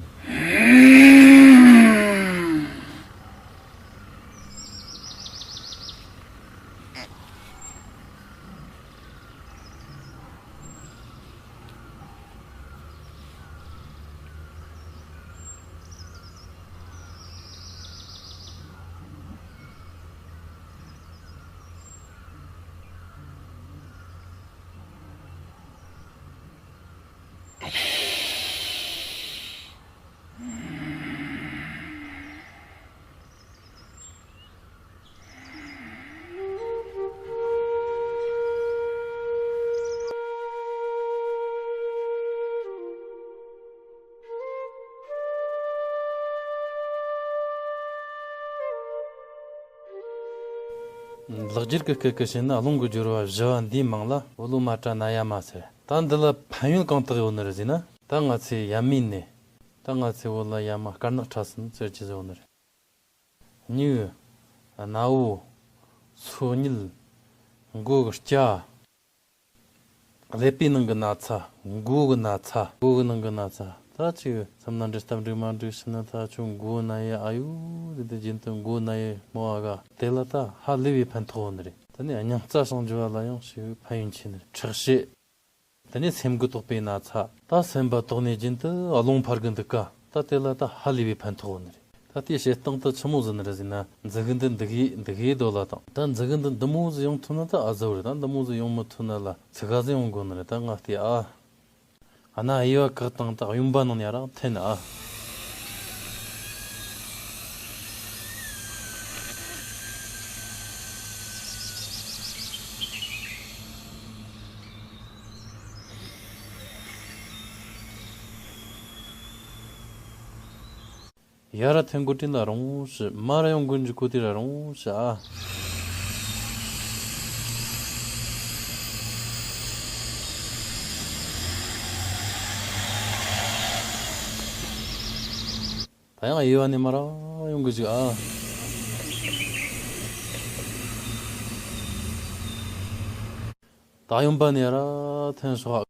ལེགས་སྦྱར་གྱི་སྐད་ཀྱི་བཤད་ན། རླུང་གི་སྦྱོར་བ་བཞི་བ་འདིའི་མིང་ལ་འོ་ལོ་མ་ཏྲ་ན་ཡ་མ་ཟེར། ད་འདི་ལ་ཕན་ཡོན་གང་དག་ཡོད་ནི་རེད་ཟེར་ན། ད་ང་ཚོའི་ཡ་མའི་ནད། ད་ང་ཚོའི་བོད་ལ་ཡ་མ་དཀར་ནག་ཕྲ་སྲིན་ཟེར་གྱི་ཟེར་བ་ནི་རེད། མྱིག། རྣ་བོ། སོ་གཉིད། མགོ་གི་སྐྲ། ཀླད་པའི་ནང་གི་ན་ཚ། མགོ་གི་ན་ཚ། མགོ་གི་ནང་གི་ན་ཚ། ད་ཅིག་མཚམས་ན་འདྲི་སྟབས་འགྲིག་མ་འགྲིག་ཕྱིན་ན། ད་ཁྱོད་མགོ་ན་ཡི་ཨ་ཡོ་ཟེར་ཏེ་རྒྱུན་དུ་མགོ་ན་ཡི་མོ་ཨ་ག་དེ་ལ་ད་ཧ་ལས་པའི་ཕན་ཐོགས་ཡོད་ནི་རེད། དེ་ནས་སྙིང་རྩ་བྱང་རྒྱུ་བ་ལ་ཡང་ཞེ་གི་ཕན་ཡོན་ཆེ་ནི་རེད། ཁྲག་ཤེད། དེ་ནས་སེམས་ཀྱི་དོགས་པའི་ན་ཚ། ད་སེམས་པ་དོགས་ནས་རྒྱུན་དུ་རླུང་འཕར་གི་འདུག་ག་ད་དེ་ལ་ད་ཧ་ལས་པའི་ཕན་ཐོགས་ཡོད་ནི་རེད། ད་དེའི་བྱེད་སྟངས་དེ་ཆི་མོ་ཟིག་ནི་རེད་ཟེར་ན། མཛུ་གུ་འདི་འདི་གའི་འདི་གའི་རྡོ་ལ་དང་། ད་མཛུ་གུ་འདི་འདི་མོ་ཟིག་ཡོང་ཐུབ་ན་ད་ཨ་ཟོ་རེད། ད་འདི་མོ་ཟིག་ཡོང་མི་ཐུབ་ན་ལ་ཚི་ག་ཟིག་ཡོང་དགོས་ནི་རེད། ད་ང་ལྟོས་ཨ། ཨ་ན་དབྱེ་བ་བཀག་བཏང་། ད་གཡོན་པ་ནང་ནས་ཡར་འཐེན་ཨ། ཡར་འཐེན་གོ་དུས་ལ་རིང་བོ་ཞིག་མར་ཡོང་གི་འཇུག་གོ་དུས་ལ་རིང་བོ་ཞིག་ཨ། ད་ཡང་དབྱེ་བ་ནས་མར་ཡོང་གི་འཇུག་ཨ། ད་གཡོན་པ་ནས་ཡར་འཐེན་ཤོག་ཨ།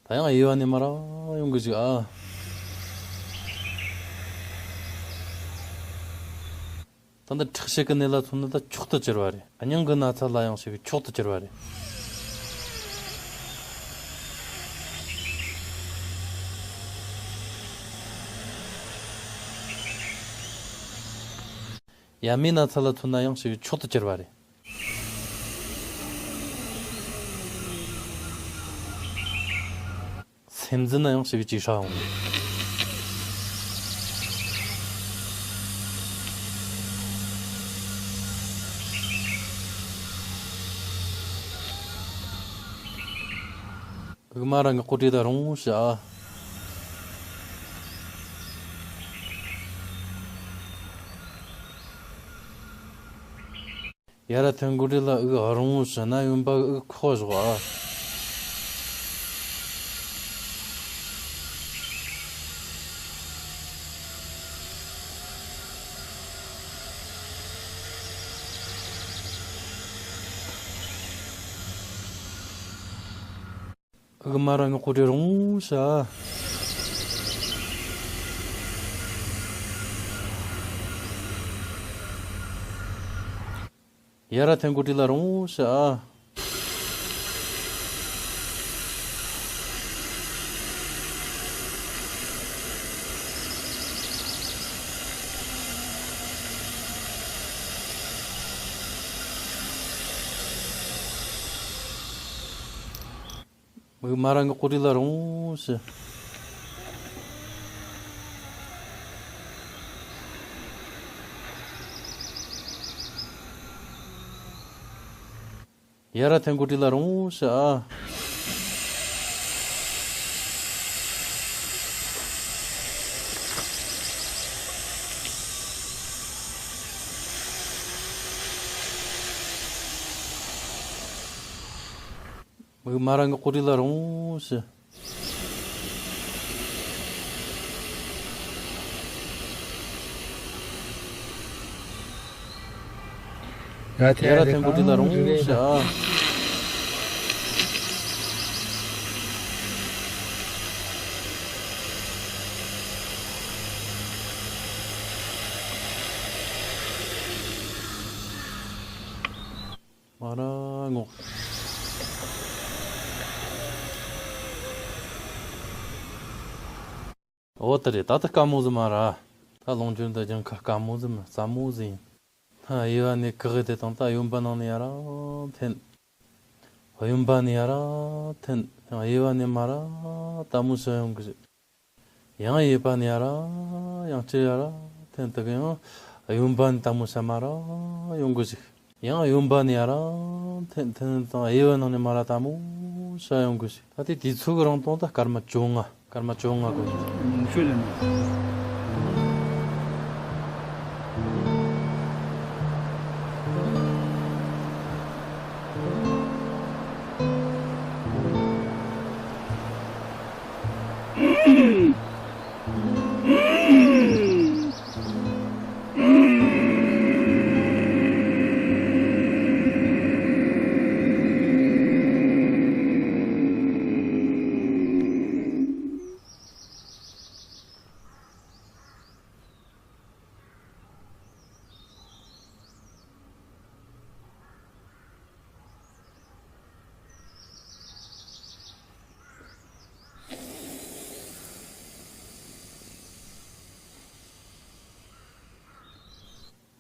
ད་ཡང་དབྱེ་བ་ནས་མར་ཡོང་གི་འཇུག་ཨ། ད་འདི་ཁྲག་ཤེད་ཀྱི་ནད་ལ་མཚོན་ན་ད་མཆོག་ཏུ་གྱུར་པ་རེད། སྙིང་གི་ན་ཚ་ལ་ཡང་ཞེ་གི་མཆོག་ཏུ་གྱུར་པ་རེད། ཡ་མའི་ན་ཚ་ལ་མཚོན་ན་ཡང་ཞེ་གི་མཆོག་ཏུ་གྱུར་པ་རེད། སེམས་འཛིན་ན་ཡང་ཞེ་གི་ཅིག་ཧྲ་ཡོང་གི། དབུགས་མར་ར་ངག་པོ་བྲིས་ད་རིང་བོ་ཞིག་ཨ། ཡར་འཐེན་གོ་དུས་ལ་དབུགས་རིང་བོ་ཞིག་ན་གཡོན་པ་གི་དབུགས་ཁོག་བཞག་ཨ། དབུགས་མར་ར་ངག་པོ་བྲིས་རིང་བོ་ཞིག་ཨ། ཡར་འཐེན་གོ་དུས་ལ་རིང་བོ་ཞིག་ཨ། མིག་མ་ར་ངོ་ཀོ་ཏི་ལ་རུང་ཞི། ཡ་ར་ཐེན་ཀོ་ཏི་ལ་རུང་ཞི་ཨ། མིག་མ་ར་ངོ་ཀོ་ཏི་ལ་རུང་ཞི། ཡ་ཐེ་ཡ་ར་ཐེན་ཀོ་ཏི་ལ་རུང་ཞི་ཨ། མ་ར་ངོ་། འོ་དེ་རེད། ད་ལྟ་དཀའ་མོ་ཟིག་མ་ར། ད་ལོངས་སྤྱོད་འདི་སྦྱང་ཁ་དཀའ་མོ་ཟིག་མིན། སླ་མོ་ཟིག་ཡིན། ཧ། དབྱེ་བ་ནས་གེགས་དེ་དང་ད་གཡོན་པ་ནང་ནས་ཡར་འཐེན། གཡོན་པ་ནས་ཡར་འཐེན། ཡང་དབྱེ་བ་ནས་མར་ལྟད་མོ་བྱ་ཡོང་གི་ཞིག་ཡང་དབྱེ་བ་ནས་ཡར་ཡང་བསྐྱར་ཡར་འཐེན། དེ་ག་ཡང་གཡོན་པ་ནས་ལྟད་མོ་བྱ་མར་ཡོང་གི་ཞིག་ཡང་གཡོན་པ་ནས་ཡར་འཐེན། འཐེན་དང་དབྱེ་བ་ནང་ནས་མར་ལྟད་མོ་བྱ་ཡོང་གི་ཞིག་ད་དེ་དུས་ཚོད་ཀྱི་རིང་ཐུང་ད་སྐར་མ་བཅོ་ལྔ། སྐར་མ་བཅོ་ལྔ་གོ། ཤོད་ལ་ནི།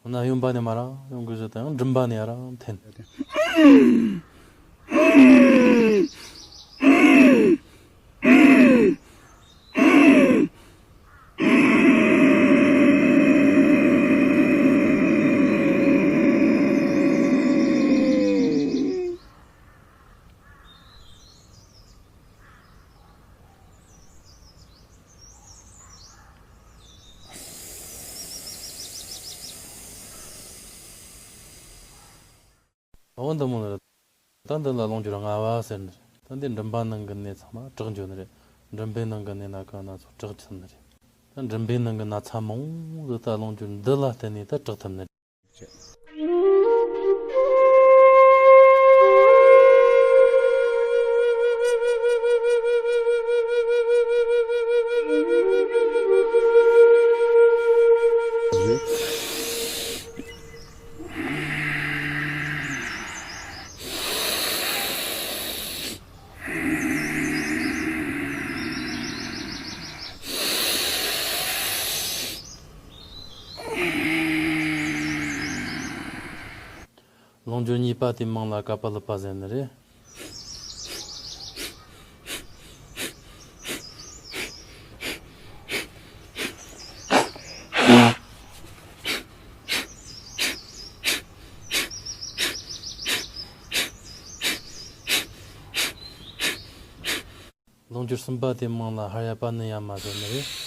འོ་ན་གཡོན་པ་ནས་མར་ཡོང་གི་ཞིག་དང་མགྲིན་པ་ནས་ཡར་འཐེན། འོ་འདི་མོ་ནི་རེད། ད་འདི་ལ་ལོངས་སྤྱོད་ལྔ་པ་ཟེར་ནི་རེད། ད་འདི་མགྲིན་པ་ནང་གི་ནད་ཚང་མ་དྲག་འགྱོ་ནི་རེད། མགྲིན་པའི་ནང་གི་ནད་སྣ་ཁ་སྣ་ཚོགས་དྲག་ཐུབ་ནི་རེད། ད་མགྲིན་པའི་ནང་གི་ན་ཚ་མང་པོ་ཟིག་ད་ལོངས་སྤྱོད་འདི་ལ་བརྟེན་ནས་ད་དྲག་ཐུབ་ནི་རེད། ལོངས་སྤྱོད་གཉིས་པ་དེའི་མིང་ལ་ཀ་པ་ལི་པ་ཟེར་ནི་རེད། ལོངས་སྤྱོད་གསུམ་པ་དེའི་མིང་ལ་ཧར་ཡ་པ་ནི་ཡ་མ་ཟེར་ནི་རེད།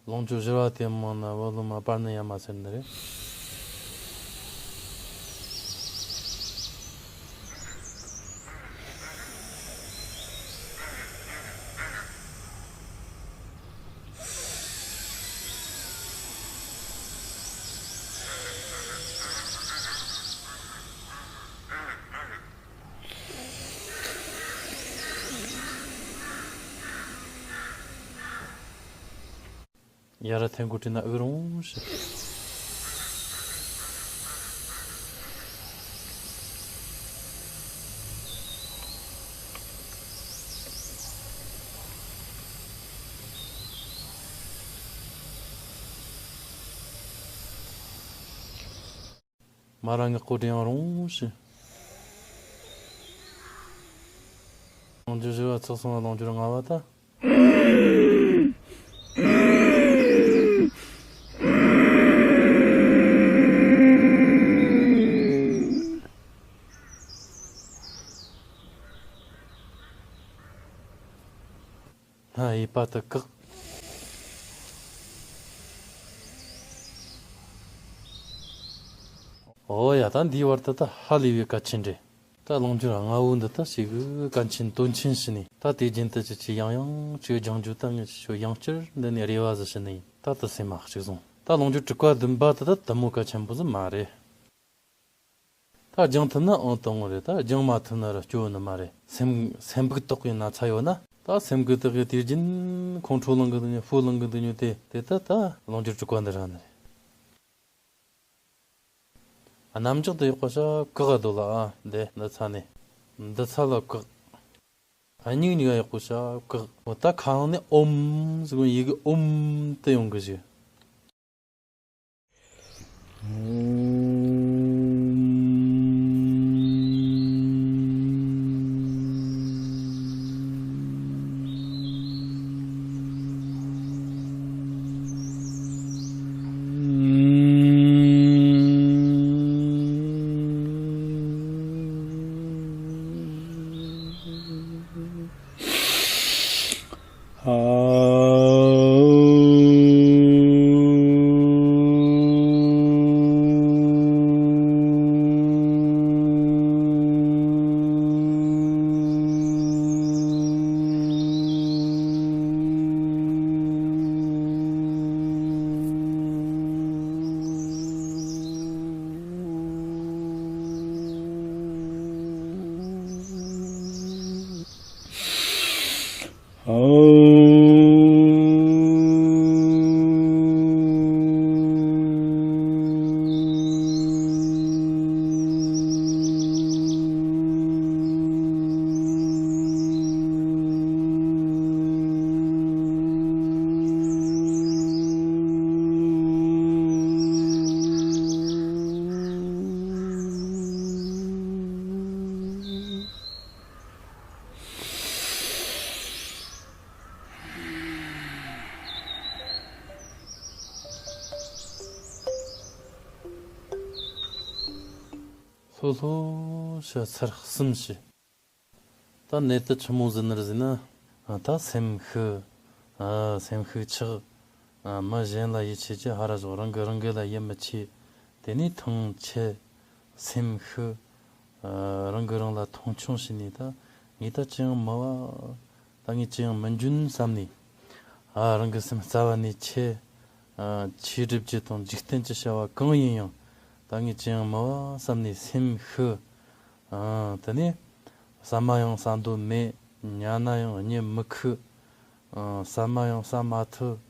ལོངས་སྤྱོད་བཞི་བ་དེའི་མིང་ལ་བ་ལུ་མ་པར་ནི་ཡ་མ་ཟེར་ནི་རེད། ཡ་ར་ཐེན་ཀོ་ཏི་ན་ཨུ་རུང་ཞི། མ་ར་ངག་གོ་དྲན་ཡང་རུང་ཞིག་ལོངས་སྤྱོད་བཞི་བ་ཚོགས་སོང་བ་ལོངས་སྤྱོད་ལྔ་བ་ད། སྣ་གཡས་པ་དུ་བཀག་ཨོ་ཡ། ད་འདིའི་བར་དུ་ད་ཧ་ལས་པའི་གལ་ཆེན་རེད། ད་ལོངས་སྤྱོད་ལྔ་བོ་འདི་ད་ཞིག་གི་གལ་ཆེན་དོན་ཆེན་ཞིག་ནས། ད་དེ་རྒྱུན་དུ་ཅི་ཅི་ཡང་ཡང་ཅིག་སྦྱང་རྒྱུ་ད་ངས་ཅི་ཤོ་ཡང་བསྐྱར་འདི་ནས་རེ་བ་ཟིག་ཞུ་ནི་ཡིན། ད་དུ་སེམས་མ་གཅིག་བཟུང་། ད་ལོངས་སྤྱོད་དྲུག་པ་བདུན་པ་དེ་ད་དུ་མོ་གལ་ཆེན་པོ་ཟིག་མ་རེད། ད་སྦྱང་ཐུབ་ན་ཨང་དང་པོ་རེད། ད་སྦྱང་མ་ཐུབ་ན་ར་སྐྱོ་ནི་མ་རེད། སེམས་སེམས་སྦུག་དོག་པའི་ན་ཚ་ཡོད་ན། ད་སེམས་སྦུག་དོག་གི་དུས་རྒྱུན་ཁོང་ཁྲོ་ལངས་གི་འདུག་ཉོ་ཧྥུ་ལངས་གི་འདུག་ཉོ་དེ་དེ་ད་ད་ལོངས་སྤྱོད་དྲུག་པ་འདི་ར་ནི་རེད། རྣམ་འཇོག་དུ་ཡག་པོ་བྱ་བཀག་འདུག་ལ་ཨ། འདི་འདི་ཚ་ནས་འདི་ཚ་ལ་བཀག་སྙིང་གཉིས་ཀ་ཡག་པོ་བྱ་བཀག་འོ་ད་ཁ་ནང་ནས་ཨོམ་ཟེར་གོ་ཡི་གེ་ཨོམ་དུ་ཡོང་གི་ཞིག་ལྷོད་ལྷོད་བྱས་ཚར་གསུམ་བྱས། ད་གནད་དུ་ཆི་མོ་ཟིན་ནི་རེད་ཟེར་ན། ད་སེམས་ཤུགས། ཨ། སེམས་ཤུགས་ཆག་ཨ། མི་གཞན་ལ་ཡིད་ཆེས་ཀྱི་ཧ་ར་ཞོག་རང་གི་རང་གི་ལ་ཡིད་མི་ཆེས། དེ་ནས་ཐང་ཆད། སེམས་ཤུགས། ཨ། རང་གི་རང་ལ་མཐོང་ཆུང་བྱས་ནས་ད་ངས་ད་ཅི་ཡང་མི་བ། ད་ངས་ཅི་ཡང་མི་འཇོན་བསམ་ནས། ཨ། རང་གི་སེམས་རྩ་བ་ནས་ཆད། ཨ། ཆོས་སྒྲུབ་རྒྱུ་དང་འཇིག་རྟེན་གྱི་བྱ་བ་གང་ཡིན་ཡང་ད་ངས་ཅི་ཡང་མི་བ་བསམ་ནས་སེམས་ཤུགས། ཨ། དེ་ནས་ཟ་མ་ཡང་ཟ་འདོད་མེད། ཉལ་ན་ཡང་གཉིད་མི་ཁུག་ཨ། ཟ་མ་ཡང་ཟ་མ་ཐུབ།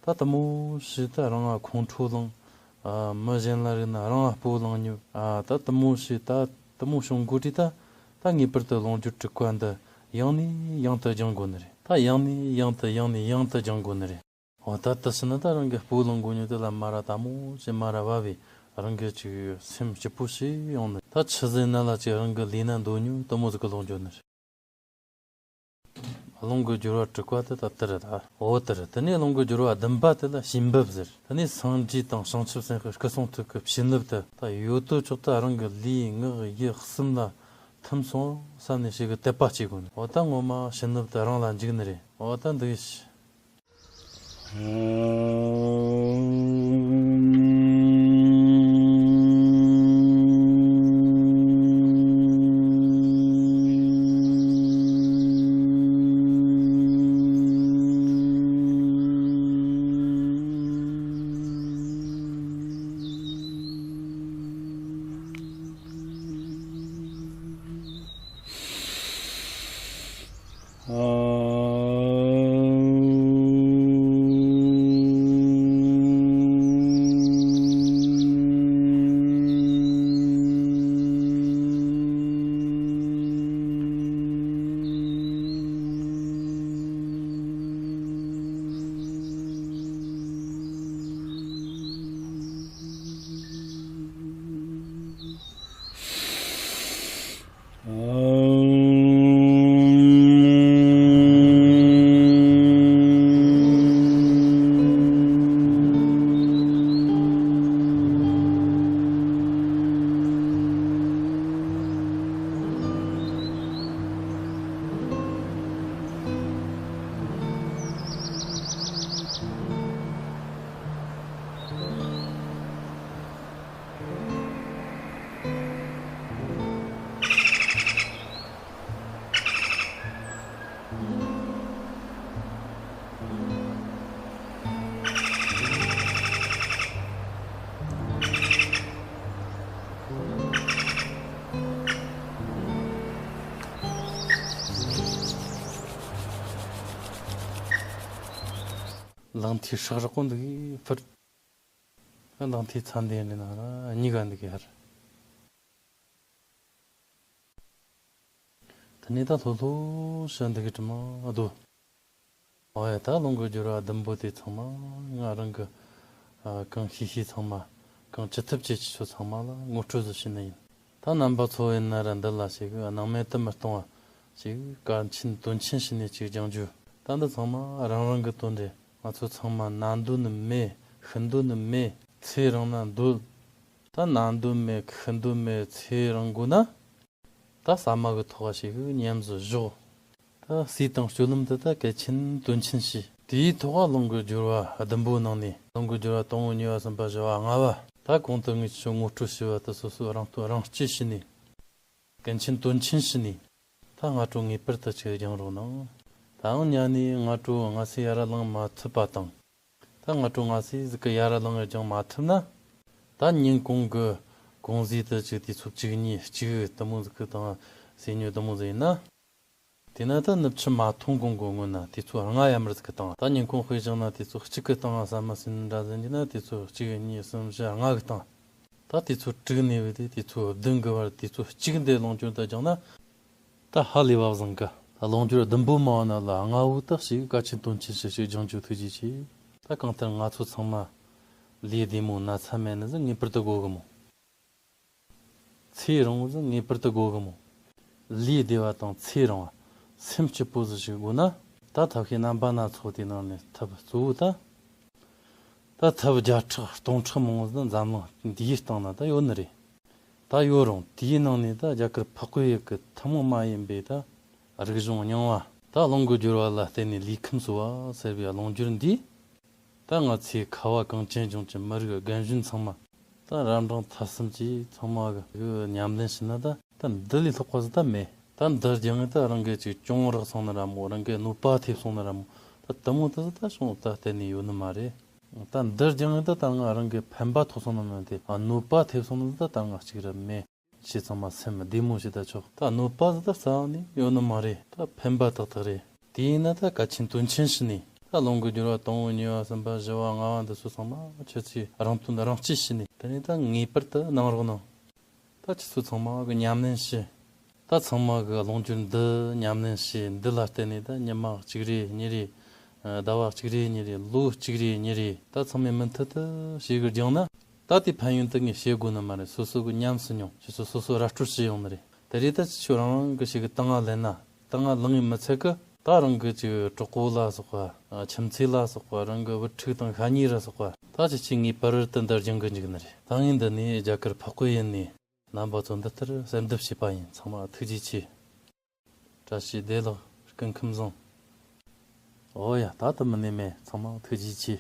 ད་དེ་མོ་ཞིག་ད་རང་ང་ཁོང་ཁྲོ་ལངས། ཨ། མི་གཞན་ལ་རིག་ན་རང་ང་སྤོ་ལངས་ཉོ། ཨ། ད་དེ་མོ་ཞིག་ད་དེ་མོ་བྱུང་དགོས་དུས་ད། ད་ངེས་པར་དུ་ལོངས་སྤྱོད་དྲུག་པ་འདི་ཡང་ནས་ཡང་དུ་སྦྱང་དགོས་ནི་རེད། ད་ཡང་ནས་ཡང་དུ་ཡང་ནས་ཡང་དུ་སྦྱང་དགོས་ནི་རེད། འོ་ད་དེ་ཕྱིན་ན་ད་རང་གི་སྤོ་ལངས་དགོས་ཉོ་དེ་ལ་མ་ར་དེ་མོ་ཞིག་མ་ར་བབས་པས་རང་གི་ཅིག་སེམས་སྐྱིད་པོ་ཞིག་ཡོང་ནི། ད་ཆི་ཟིག་ན་ལ་ཅིག་རང་གི་ལས་ན་འདོད་ཉོ་དེ་མོ་ཟིག་གི་ལོངས་སྤྱོད་ནི་རེད། རླུང་གི་སྦྱོར་བ་དྲུག་པ་དེ་ད་དེ་རེད་ད། འོ་དེ་རེད། དེ་ནས་རླུང་གི་སྦྱོར་བ་བདུན་པ་དེ་ལ་བྱིན་འབེབས་ཟེར། དེ་ནས་སངས་རྒྱས་དང་བྱང་ཆུབ་སེམས་དཔའི་སྐུ་གསུང་ཐུགས་ཀྱི་བྱིན་རླབས་དེ་ད་ཡོད་དོ་ཅོག་ད་རང་གི་ལུས་ངག་ཡིད་གསུམ་ལ་ཐིམ་སོང་བསམ་ནས་ཞིག་གི་དད་པ་སྐྱེ་དགོས་ནི། འོ་ད་ངོ་མ་བྱིན་རླབས་དེ་རང་ལ་འཇུག་ནི་རེད། འོ་ད་འདུག་ཡིན་ཤི། ལག་མཐིལ་ཧྲག་རག་པོ་འདུག་གི་ཕུར། ལག་མཐིལ་ཚ་འདི་འདྲ་ན་ར་གཉིས་ཀ་འདུག་གི་ཧར། དེ་ནས་ད་ལྷོད་ལྷོད་བྱས་འདུག་གི་དྲི་མ་འདུག། ཨོ་ཡ། ད་ལུང་གི་སྦྱོར་བ་བདུན་པོ་དེ་ཚང་མ་ང་རང་གི་ཨ་གང་ཤེས་ཤེས་ཚང་མ། གང་ཅི་ཐུབ་ཅི་ཅི་ཆོ་ཚང་མ་ལ་ངོ་སྤྲོད་ཟིག་བྱས་ནི་ཡིན། ད་རྣམ་པ་ཚོ་ཡིན་ན་ར་འདི་ལ་ཞིག་སྣང་མེད་དུ་མི་གཏོང་བ་ཞིག་གལ་ཆེན་དོན་ཆེན་བྱས་ནས་ཅིག་སྦྱང་རྒྱུ། ད་འདི་ཚང་མ་རང་རང་གི་དོན་རེད། ང་ཚོ་ཚང་མ་ན་འདོད་ནི་མེད། ཤི་འདོད་ནི་མེད། ཚེ་རིང་ན་འདོད། ད་ན་འདོད་མེད། ཤི་འདོད་མེད། ཚེ་རིང་དགོས་ན། ད་ཟ་མ་གི་ཐོག་ཞིག་ཉམས་སུ་བཞག། ད་སྲས་དང་སྤྱོད་ལམ་དེ་ད་གལ་ཆེན་དོན་ཆེན་བྱས། དེའི་ཐོག་ལུང་གི་སྦྱོར་བ་བདུན་པོའི་ནང་ནས་ལུང་གི་སྦྱོར་བ་དང་པོ་གཉིས་པ་གསུམ་པ་བཞི་བ་ལྔ་བ། ད་གོང་དུ་ངས་ཁྱོད་ངོ་སྤྲོད་བྱས་པ་དེ་སོ་སོ་རང་དོན་རང་གཅེས་བྱས་ནས། གལ་ཆེན་དོན་ཆེན་བྱས་ནས། ད་སྔ་དྲོ་ངེས་པར་དུ་ཅིག་སྦྱང་རོགས་གནང་། ད་འང་ཉལ་ནས་སྔ་དྲོ་སྔ་ཚིག་ཡར་ལངས་མ་ཐུབ་པ་དང་། ད་སྔ་དྲོ་སྔ་ཚིག་ཟིག་གི་ཡར་ལངས་སྦྱང་མ་ཐུབ་ན། ད་ཉིན་གུང་གི་གུང་ཟས་དེ་ཅིག་དུས་ཚོད་གཅིག་གཉིས་གཅིག་དེ་མོ་ཟིག་གི་དང་ཟས་ཉོ་དེ་མོ་ཟིག་ཡིན་ན། དེས་ན་ད་ནུབ་ཕྱི་མ་ཐོན་གོང་གི་སྔོན་ན་དུས་ཚོད་ལྔ་ཡར་མར་ཟིག་གི་སྟེང་། ད་ཉིན་གུང་དཔེ་བཞག་ན་དུས་ཚོད་གཅིག་གི་སྟེང་ཟ་མ་ཟོས་ནི་འདྲ་ཟིག་ཡིན་ན་དུས་ཚོད་གཅིག་གཉིས་གསུམ་བཞི་ལྔ་གི་སྟེང་། ད་དུས་ཚོད་དྲུག་ནས་བུད་དེ་དུས་ཚོད་བདུན་གི་བར་དུས་ཚོད་གཅིག་འདི་ལོངས་སྤྱོད་དུ་སྦྱངས་ན། ད་ཧ་ལས་པ་བཟང་གི། ད་ལོངས་སྤྱོད་བདུན་པོ་མང་བ་ན་ལ་ལྔ་བོ་ད་ཞིག་གལ་ཆེན་དོན་ཆེན་ཞིག་ཞིག་སྦྱང་རྒྱུ་ཐུགས་རྗེ་ཆེ། ད་གང་ལྟར་ང་ཚོ་ཚང་མ་ལུས་བདེ་མོ་ན་ཚ་མེད་ནི་ཟིག་ངེས་པར་དུ་དགོས་གི་མོ། ཚེ་རིང་བོ་ཟིག་ངེས་པར་དུ་དགོས་གི་མོ། ལུས་བདེ་བ་དང་ཚེ་རིང་བ། སེམས་སྐྱིད་པོ་ཟིག་ཞིག་དགོས་ན། ད་ཐབས་ཤེས་རྣམ་པ་སྣ་ཚོགས་དེ་ནང་ནས་ཐབས་གཙོ་བོ་ད། ད་ཐབས་བརྒྱ་ཕྲག་སྟོང་ཕྲག་མང་བོ་ཟིག་འཛམ་གླིང་འདིའི་སྟེང་ན་ད་ཡོད་ནི་རེད། ད་ཡོད་རུང་དེའི་ནང་ནས་ད་རྒྱ་གར་འཕགས་པའི་ཡུལ་གི་ཐུན་མོང་མ་ཡིན་པའི་ད་རིག་གཞུང་རྙིང་བ། ད་ལུང་གི་སྦྱོར་བ་ལ་བརྟེན་ནས་ལུས་ཁམས་གསོ་བ་ཟེར་བའི་ལུང་སྦྱོར་འདིས། ད་ང་ཚོའི་ཁ་བ་གངས་ཅན་ལྗོངས་ཀྱི་མི་རིགས་རྒན་གཞོན་ཚང་མ། ད་རབ་འབྲིང་ཐ་གསུམ་གྱིས་ཚང་མ་གི་ཉམས་ལེན་བྱས་ན་ད་ད་འདི་ལས་ལྷག་པ་ཟིག་ད་མེད། ད་འདི་སྦྱངས་ངེ་ད་རང་གི་ཅིག་གྱོང་རག་སོང་ནི་ར་མོ། རང་གི་གནོད་པ་ཐེབས་སོང་ནི་ར་མོ། ད་དེ་མོ་ད་ད་བྱུང་ད་གཏན་ནས་ཡོད་ནི་མ་རེད། ད་འདི་སྦྱངས་ངེ་ད་ད་ང་རང་གི་ཕན་པ་ཐོགས་སོང་ནི་མིན་ཏེ། ཨ། གནོད་པ་ཐེབས་སོང་ནི་ད་ད་ང་གཅིག་ར་མེད། ཁྱེད་ཚང་མ་སེམས་བདེ་མོ་བྱེད་ད་ཆོག། ད་གནོད་པ་ཟིག་ད་རྩ་བ་ནས་ཡོད་ནི་མ་རེད། ད་ཕན་པ་ཏག་ཏག་རེད། དེ་ཡིན་ན་ད་གལ་ཆེན་དོན་ཆེན་ཞིག་ནས། ད་ལུང་གི་སྦྱོར་བ་དང་པོ་གཉིས་པ་གསུམ་པ་བཞི་བ་ལྔ་བ་འདི་ཚོ་ཚང་མ་ཁྱེད་ཚོས་རང་དོན་རང་གཅེས་བྱས་ནས། དེ་ནས་ད་ངེས་པར་དུ་གནང་རོགས་གནང་། ད་ཁྱེད་ཚོ་ཚང་མ་གི་ཉམས་ལེན་བྱེད། ད་ཚང་མ་གི་ལུང་སྦྱོར་འདི་ཉམས་ལེན་བྱེད། འདི་ལ་བརྟེན་ནས་ད་ཉི་མ་གཅིག་རེ་གཉིས་རེ། ཟླ་བ་གཅིག་རེ་གཉིས་རེ། ལོ་གཅིག་རེ་གཉིས་རེ། ད་ཚང་མས་མུ་མཐུད་དུ་བྱེད་གི་སྦྱངས་ན། ད་དེ་ཕན་ཡོན་དེ་ངས་བཤད་དགོས་ནི་མ་རེད། སོ་སོ་གི་ཉམས་སུ་མྱོང་། ཁྱེད་ཚོ་སོ་སོ་ར་སྤྲོད་བྱེད་ཡོང་ནི་རེད། དེ་རེད། ད་ཁྱེད་ཚོ་རང་རང་གི་ཞིག་གི་ད་ང་ལེན་ན། ད་ང་ལེན་ཡིན་མི་ཚད་གི། ད་རང་གི་ཅིག་གྲོགས་པོ་ལ་སོགས་པ། ཨ། ཁྱིམ་མཚེས་ལ་སོགས་པ། རང་གི་བུ་ཕྲུག་དང་ཤ་ཉེ་ར་སོགས་པ། ད་ཁྱེད་ཚོས་ངེས་པར་དུ་འདི་སྦྱང་གི་འཇུག་ནི་རེད། ད་ངས་འདི་ནས་རྒྱ་གར་འཕགས་པའི་ཡུལ་ནས་རྣམ་པ་ཚོ་འདི་ལྟར་གསལ་འདེབས་བྱས་པ་ཡིན། ཚང་མ་ཐུགས་རྗེ་ཆེ། བཀྲ་ཤིས་བདེ་ལེགས། སྐུ་ཁམས་བཟང་། ཨོ་ཡ། ད་དུ་མི་ནས་མེད། ཚང་མ་ཐུགས་རྗེ་ཆེ།